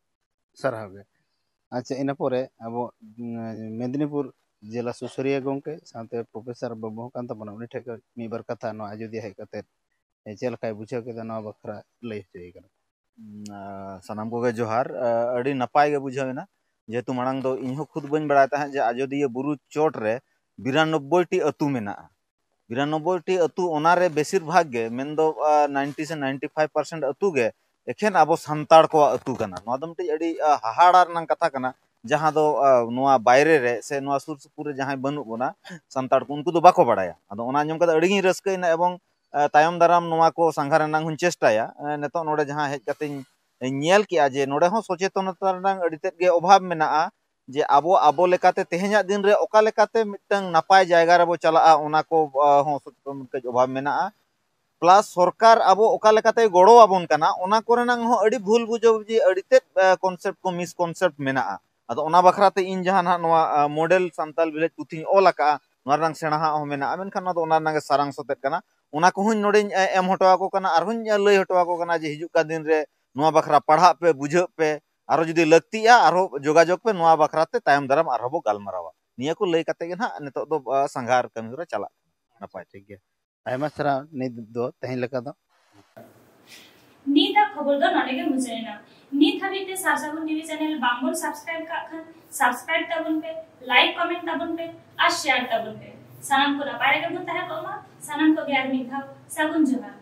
ᱥᱟᱨᱦᱟᱣ ᱜᱮ᱾ ᱟᱪᱪᱷᱟ, ᱤᱱᱟᱹ ᱯᱚᱨᱮ ᱟᱵᱚ, ᱩᱸ, ᱢᱮᱫᱽᱱᱤᱯᱩᱨ ᱡᱮᱞᱟ ᱥᱩᱥᱟᱹᱨᱤᱭᱟᱹ ᱜᱚᱢᱠᱮ ᱥᱟᱶᱛᱮ ᱯᱨᱚᱯᱷᱮᱥᱚᱨ ᱵᱟᱹᱵᱩ ᱦᱚᱸ ᱠᱟᱱ ᱛᱟᱵᱚᱱᱟ, ᱩᱱᱤ ᱴᱷᱮᱱ ᱠᱷᱚᱱ ᱢᱤᱫ ᱵᱟᱨ ᱠᱟᱛᱷᱟ ᱱᱚᱣᱟ ᱟᱡᱚᱫᱤᱭᱟᱹ ᱦᱮᱡ ᱠᱟᱛᱮ, ᱮ, ᱪᱮᱫ ᱞᱮᱠᱟᱭ ᱵᱩᱡᱷᱟᱹᱣ ᱠᱮᱫᱟ, ᱱᱚᱣᱟ ᱵᱟᱠᱷᱨᱟ ᱞᱟᱹᱭ ᱦᱚᱪᱚᱭᱮ ᱠᱟᱱᱟ᱾ ᱩᱸ, ᱟ, ᱥᱟᱱᱟᱢ ᱠᱚᱜᱮ ᱡᱚᱦᱟᱨ᱾ ᱟ, ᱟᱹᱰᱤ ᱱᱟᱯᱟᱭ ᱜᱮ ᱵᱩᱡᱷᱟᱹᱣ ᱮᱱᱟ, ᱡᱮᱦᱮᱛᱩ ᱢᱟᱲᱟᱝ ᱫᱚ ᱤᱧ ᱦᱚᱸ ᱠᱷᱩᱫ ᱵᱟᱹᱧ ᱵᱟᱲᱟᱭ ᱛᱟᱦᱮᱸᱫ ᱡᱮ ᱟᱡᱚᱫᱤᱭᱟᱹ ᱵᱩᱨᱩ ᱪᱚᱴ ᱨᱮ ᱵᱤᱨᱟᱱᱚᱵᱵᱳᱭ ᱴᱤ ᱟᱹᱛᱩ ᱢᱮᱱᱟᱜᱼᱟ᱾ ᱵᱤᱨᱟᱱᱚᱵᱵᱳᱭ ᱴᱤ ᱟᱹᱛᱩ, ᱚᱱᱟᱨᱮ ᱵᱮᱥᱤᱨ ᱵᱷᱟᱜᱽ ᱜᱮ, ᱢᱮᱱᱫᱚ, ᱟ, ᱱᱟᱭᱤᱱᱴᱤ ᱥᱮ ᱱᱟᱭᱤᱱᱴᱤ ᱯᱷᱟᱭᱤᱵᱷ ᱯᱟᱨᱥᱮᱱᱴ ᱟᱹᱛᱩ ᱜᱮ ᱮᱠᱷᱮᱱ ᱟᱵᱚ ᱥᱟᱱᱛᱟᱲ ᱠᱚᱣᱟᱜ ᱟᱹᱛᱩ ᱠᱟᱱᱟ᱾ ᱱᱚᱣᱟ ᱫᱚ ᱢᱤᱫᱴᱤᱡ ᱟᱹᱰᱤ, ᱟ, ᱦᱟᱦᱟᱲᱟ ᱨᱮᱱᱟᱜ ᱠᱟᱛᱷᱟ ᱠᱟᱱᱟ, ᱡᱟᱦᱟᱸ ᱫᱚ, ᱟ, ᱱᱚᱣᱟ ᱵᱟᱭᱨᱮ ᱨᱮ ᱥᱮ ᱱᱚᱣᱟ ᱥᱩᱨ ᱥᱩᱯᱩᱨ ᱨᱮ ᱡᱟᱦᱟᱸᱭ ᱵᱟᱹᱱᱩᱜ ᱵᱚᱱᱟ ᱥᱟᱱᱛᱟᱲ ᱠᱚ, ᱩᱱᱠᱩ ᱫᱚ ᱵᱟᱠᱚ ᱵᱟᱲᱟᱭᱟ᱾ ᱟᱫᱚ ᱚᱱᱟ ᱟᱸᱡᱚᱢ ᱠᱟᱛᱮ ᱟᱹᱰᱤ ᱜᱤᱧ ᱨᱟᱹᱥᱠᱟᱹᱭᱮᱱᱟ, ᱮᱵᱚᱝ, ᱟ, ᱛᱟᱭᱚᱢ ᱫᱟᱨᱟᱢ ᱱᱚᱣᱟ ᱠᱚ ᱥᱟᱸᱜᱷᱟᱨ ᱨᱮᱱᱟᱜ ᱦᱚᱸᱧ ᱪᱮᱥᱴᱟᱭᱟ᱾ ᱮ, ᱱᱤᱛᱚᱜ ᱱᱚᱰᱮ ᱡᱟᱦᱟᱸ ᱦᱮᱡ ᱠᱟᱛᱮᱧ ᱧᱮᱞ ᱠᱮᱜᱼᱟ ᱡᱮ ᱱᱚᱰᱮ ᱦᱚᱸ ᱥᱚᱪᱮᱛᱚᱱᱚᱛᱟ ᱨᱮᱱᱟᱜ ᱟᱹᱰᱤ ᱛᱮᱫ ᱜᱮ ᱚᱵᱷᱟᱵᱽ ᱢᱮᱱᱟᱜᱼᱟ, ᱡᱮ ᱟᱵᱚ, ᱟᱵᱚ ᱞᱮᱠᱟᱛᱮ ᱛᱮᱦᱮᱧᱟᱜ ᱫᱤᱱ ᱨᱮ ᱚᱠᱟ ᱞᱮᱠᱟᱛᱮ ᱢᱤᱫᱴᱟᱝ ᱱᱟᱯᱟᱭ ᱡᱟᱭᱜᱟ ᱨᱮᱵᱚ ᱪᱟᱞᱟᱜᱼᱟ, ᱚᱱᱟ ᱠᱚ, ᱟ, ᱦᱚᱸ ᱥᱚᱪᱮᱛᱚᱱ ᱠᱟᱹᱡ ᱚᱵᱷᱟᱵᱽ ᱢᱮᱱᱟᱜᱼᱟ᱾ ᱯᱞᱟᱥ ᱥᱚᱨᱠᱟᱨ ᱟᱵᱚ ᱚᱠᱟ ᱞᱮᱠᱟᱛᱮ ᱜᱚᱲᱚ ᱟᱵᱚᱱ ᱠᱟᱱᱟ, ᱚᱱᱟ ᱠᱚᱨᱮᱱᱟᱜ ᱦᱚᱸ ᱟᱹᱰᱤ ᱵᱷᱩᱞ ᱵᱩᱡᱷᱟᱹᱵᱩᱡᱷᱤ, ᱟᱹᱰᱤ ᱛᱮᱫ, ᱟ, ᱠᱚᱱᱥᱮᱯᱴ ᱠᱚ ᱢᱤᱥᱠᱚᱱᱥᱮᱯᱴ ᱢᱮᱱᱟᱜᱼᱟ᱾ ᱟᱫᱚ ᱚᱱᱟ ᱵᱟᱠᱷᱨᱟ ᱛᱮ ᱤᱧ ᱡᱟᱦᱟᱸ ᱱᱟᱦᱟᱜ ᱱᱚᱣᱟ, ᱟ, ᱢᱚᱰᱮᱞ ᱥᱟᱱᱛᱟᱞ ᱵᱷᱤᱞᱮᱡᱽ ᱯᱩᱛᱷᱤᱧ ᱚᱞ ᱟᱠᱟᱜᱼᱟ, ᱱᱚᱣᱟ ᱨᱮᱱᱟᱜ ᱥᱮᱬᱟᱦᱟᱜ ᱦᱚᱸ ᱢᱮᱱᱟᱜᱼᱟ, ᱢᱮᱱᱠᱷᱟᱱ ᱱᱚᱣᱟ ᱫᱚ ᱚᱱᱟ ᱨᱮᱱᱟᱜ ᱜᱮ ᱥᱟᱨᱟᱝᱥᱚ ᱛᱮᱫ ᱠᱟᱱᱟ᱾ ᱚᱱᱟ ᱠᱚᱦᱚᱸᱧ ᱱᱚᱰᱮᱧ, ᱟ, ᱮᱢ ᱦᱚᱴᱚ ᱟᱠᱚ ᱠᱟᱱᱟ, ᱟᱨᱦᱚᱸᱧ, ᱟ, ᱞᱟᱹᱭ ᱦᱚᱴᱚ ᱟᱠᱚ ᱠᱟᱱᱟ ᱡᱮ ᱦᱤᱡᱩᱜ ᱠᱟᱱ ᱫᱤᱱ ᱨᱮ ᱱᱚᱣᱟ ᱵᱟᱠᱷᱨᱟ ᱯᱟᱲᱦᱟᱜ ᱯᱮ, ᱵᱩᱡᱷᱟᱹᱜ ᱯᱮ, ᱟᱨᱚ ᱡᱩᱫᱤ ᱞᱟᱹᱠᱛᱤᱜᱼᱟ ᱟᱨᱦᱚᱸ ᱡᱳᱜᱟᱡᱳᱜᱽ ᱯᱮ, ᱱᱚᱣᱟ ᱵᱟᱠᱷᱨᱟ ᱛᱮ ᱛᱟᱭᱚᱢ ᱫᱟᱨᱟᱢ ᱟᱨᱦᱚᱸ ᱵᱚ ᱜᱟᱞᱢᱟᱨᱟᱣᱟ᱾ ᱱᱤᱭᱟᱹ ᱠᱚ ᱞᱟᱹᱭ ᱠᱟᱛᱮ ᱜᱮ ᱱᱟᱦᱟᱜ ᱱᱤᱛᱚᱜ ᱫᱚ, ᱟ, ᱥᱟᱸᱜᱷᱟᱨ ᱠᱟᱹᱢᱤ ᱦᱚᱨᱟ ᱪᱟᱞᱟᱜ ᱠᱟᱱᱟ᱾ ᱱᱟᱯᱟᱭ᱾ ᱴᱷᱤᱠ ᱜᱮᱭᱟ, ᱟᱭᱢᱟ ᱥᱟᱨᱦᱟᱣ ᱱᱤᱛ ᱫᱚ ᱛᱮᱦᱮᱧ ᱞᱮᱠᱟ ᱫᱚ᱾ ᱱᱤᱛᱟᱜ ᱠᱷᱚᱵᱚᱨ ᱫᱚ ᱱᱚᱰᱮ ᱜᱮ ᱢᱩᱪᱟᱹᱫ ᱮᱱᱟ᱾ ᱱᱤᱛ ᱦᱟᱹᱵᱤᱡ ᱛᱮ ᱥᱟᱨ ᱥᱟᱹᱜᱩᱱ ᱴᱤᱵᱷᱤ ᱪᱮᱱᱮᱞ ᱵᱟᱝ ᱵᱚᱱ ᱥᱟᱵᱥᱠᱨᱟᱭᱤᱵ ᱠᱟᱜ ᱠᱷᱟᱱ ᱥᱟᱵᱥᱠᱨᱟᱭᱤᱵ ᱛᱟᱵᱚᱱ ᱯᱮ, ᱞᱟᱭᱤᱠ ᱠᱚᱢᱮᱱᱴ ᱛᱟᱵᱚᱱ ᱯᱮ᱾ ᱟᱨ ᱥᱮᱭᱟᱨ ᱛᱟᱵᱚᱱ ᱯᱮ᱾ ᱥᱟᱱᱟᱢ ᱠᱚ ᱱᱟᱯᱟᱭ ᱨᱮᱜᱮ ᱵᱚᱱ ᱛᱟᱦᱮᱸ ᱠᱚᱜ ᱢᱟ᱾ ᱥᱟᱱᱟᱢ ᱠᱚᱜᱮ ᱟᱨ ᱢᱤᱫ ᱫᱷᱟᱣ ᱥᱟᱹᱜᱩᱱ ᱡᱚᱦᱟᱨ᱾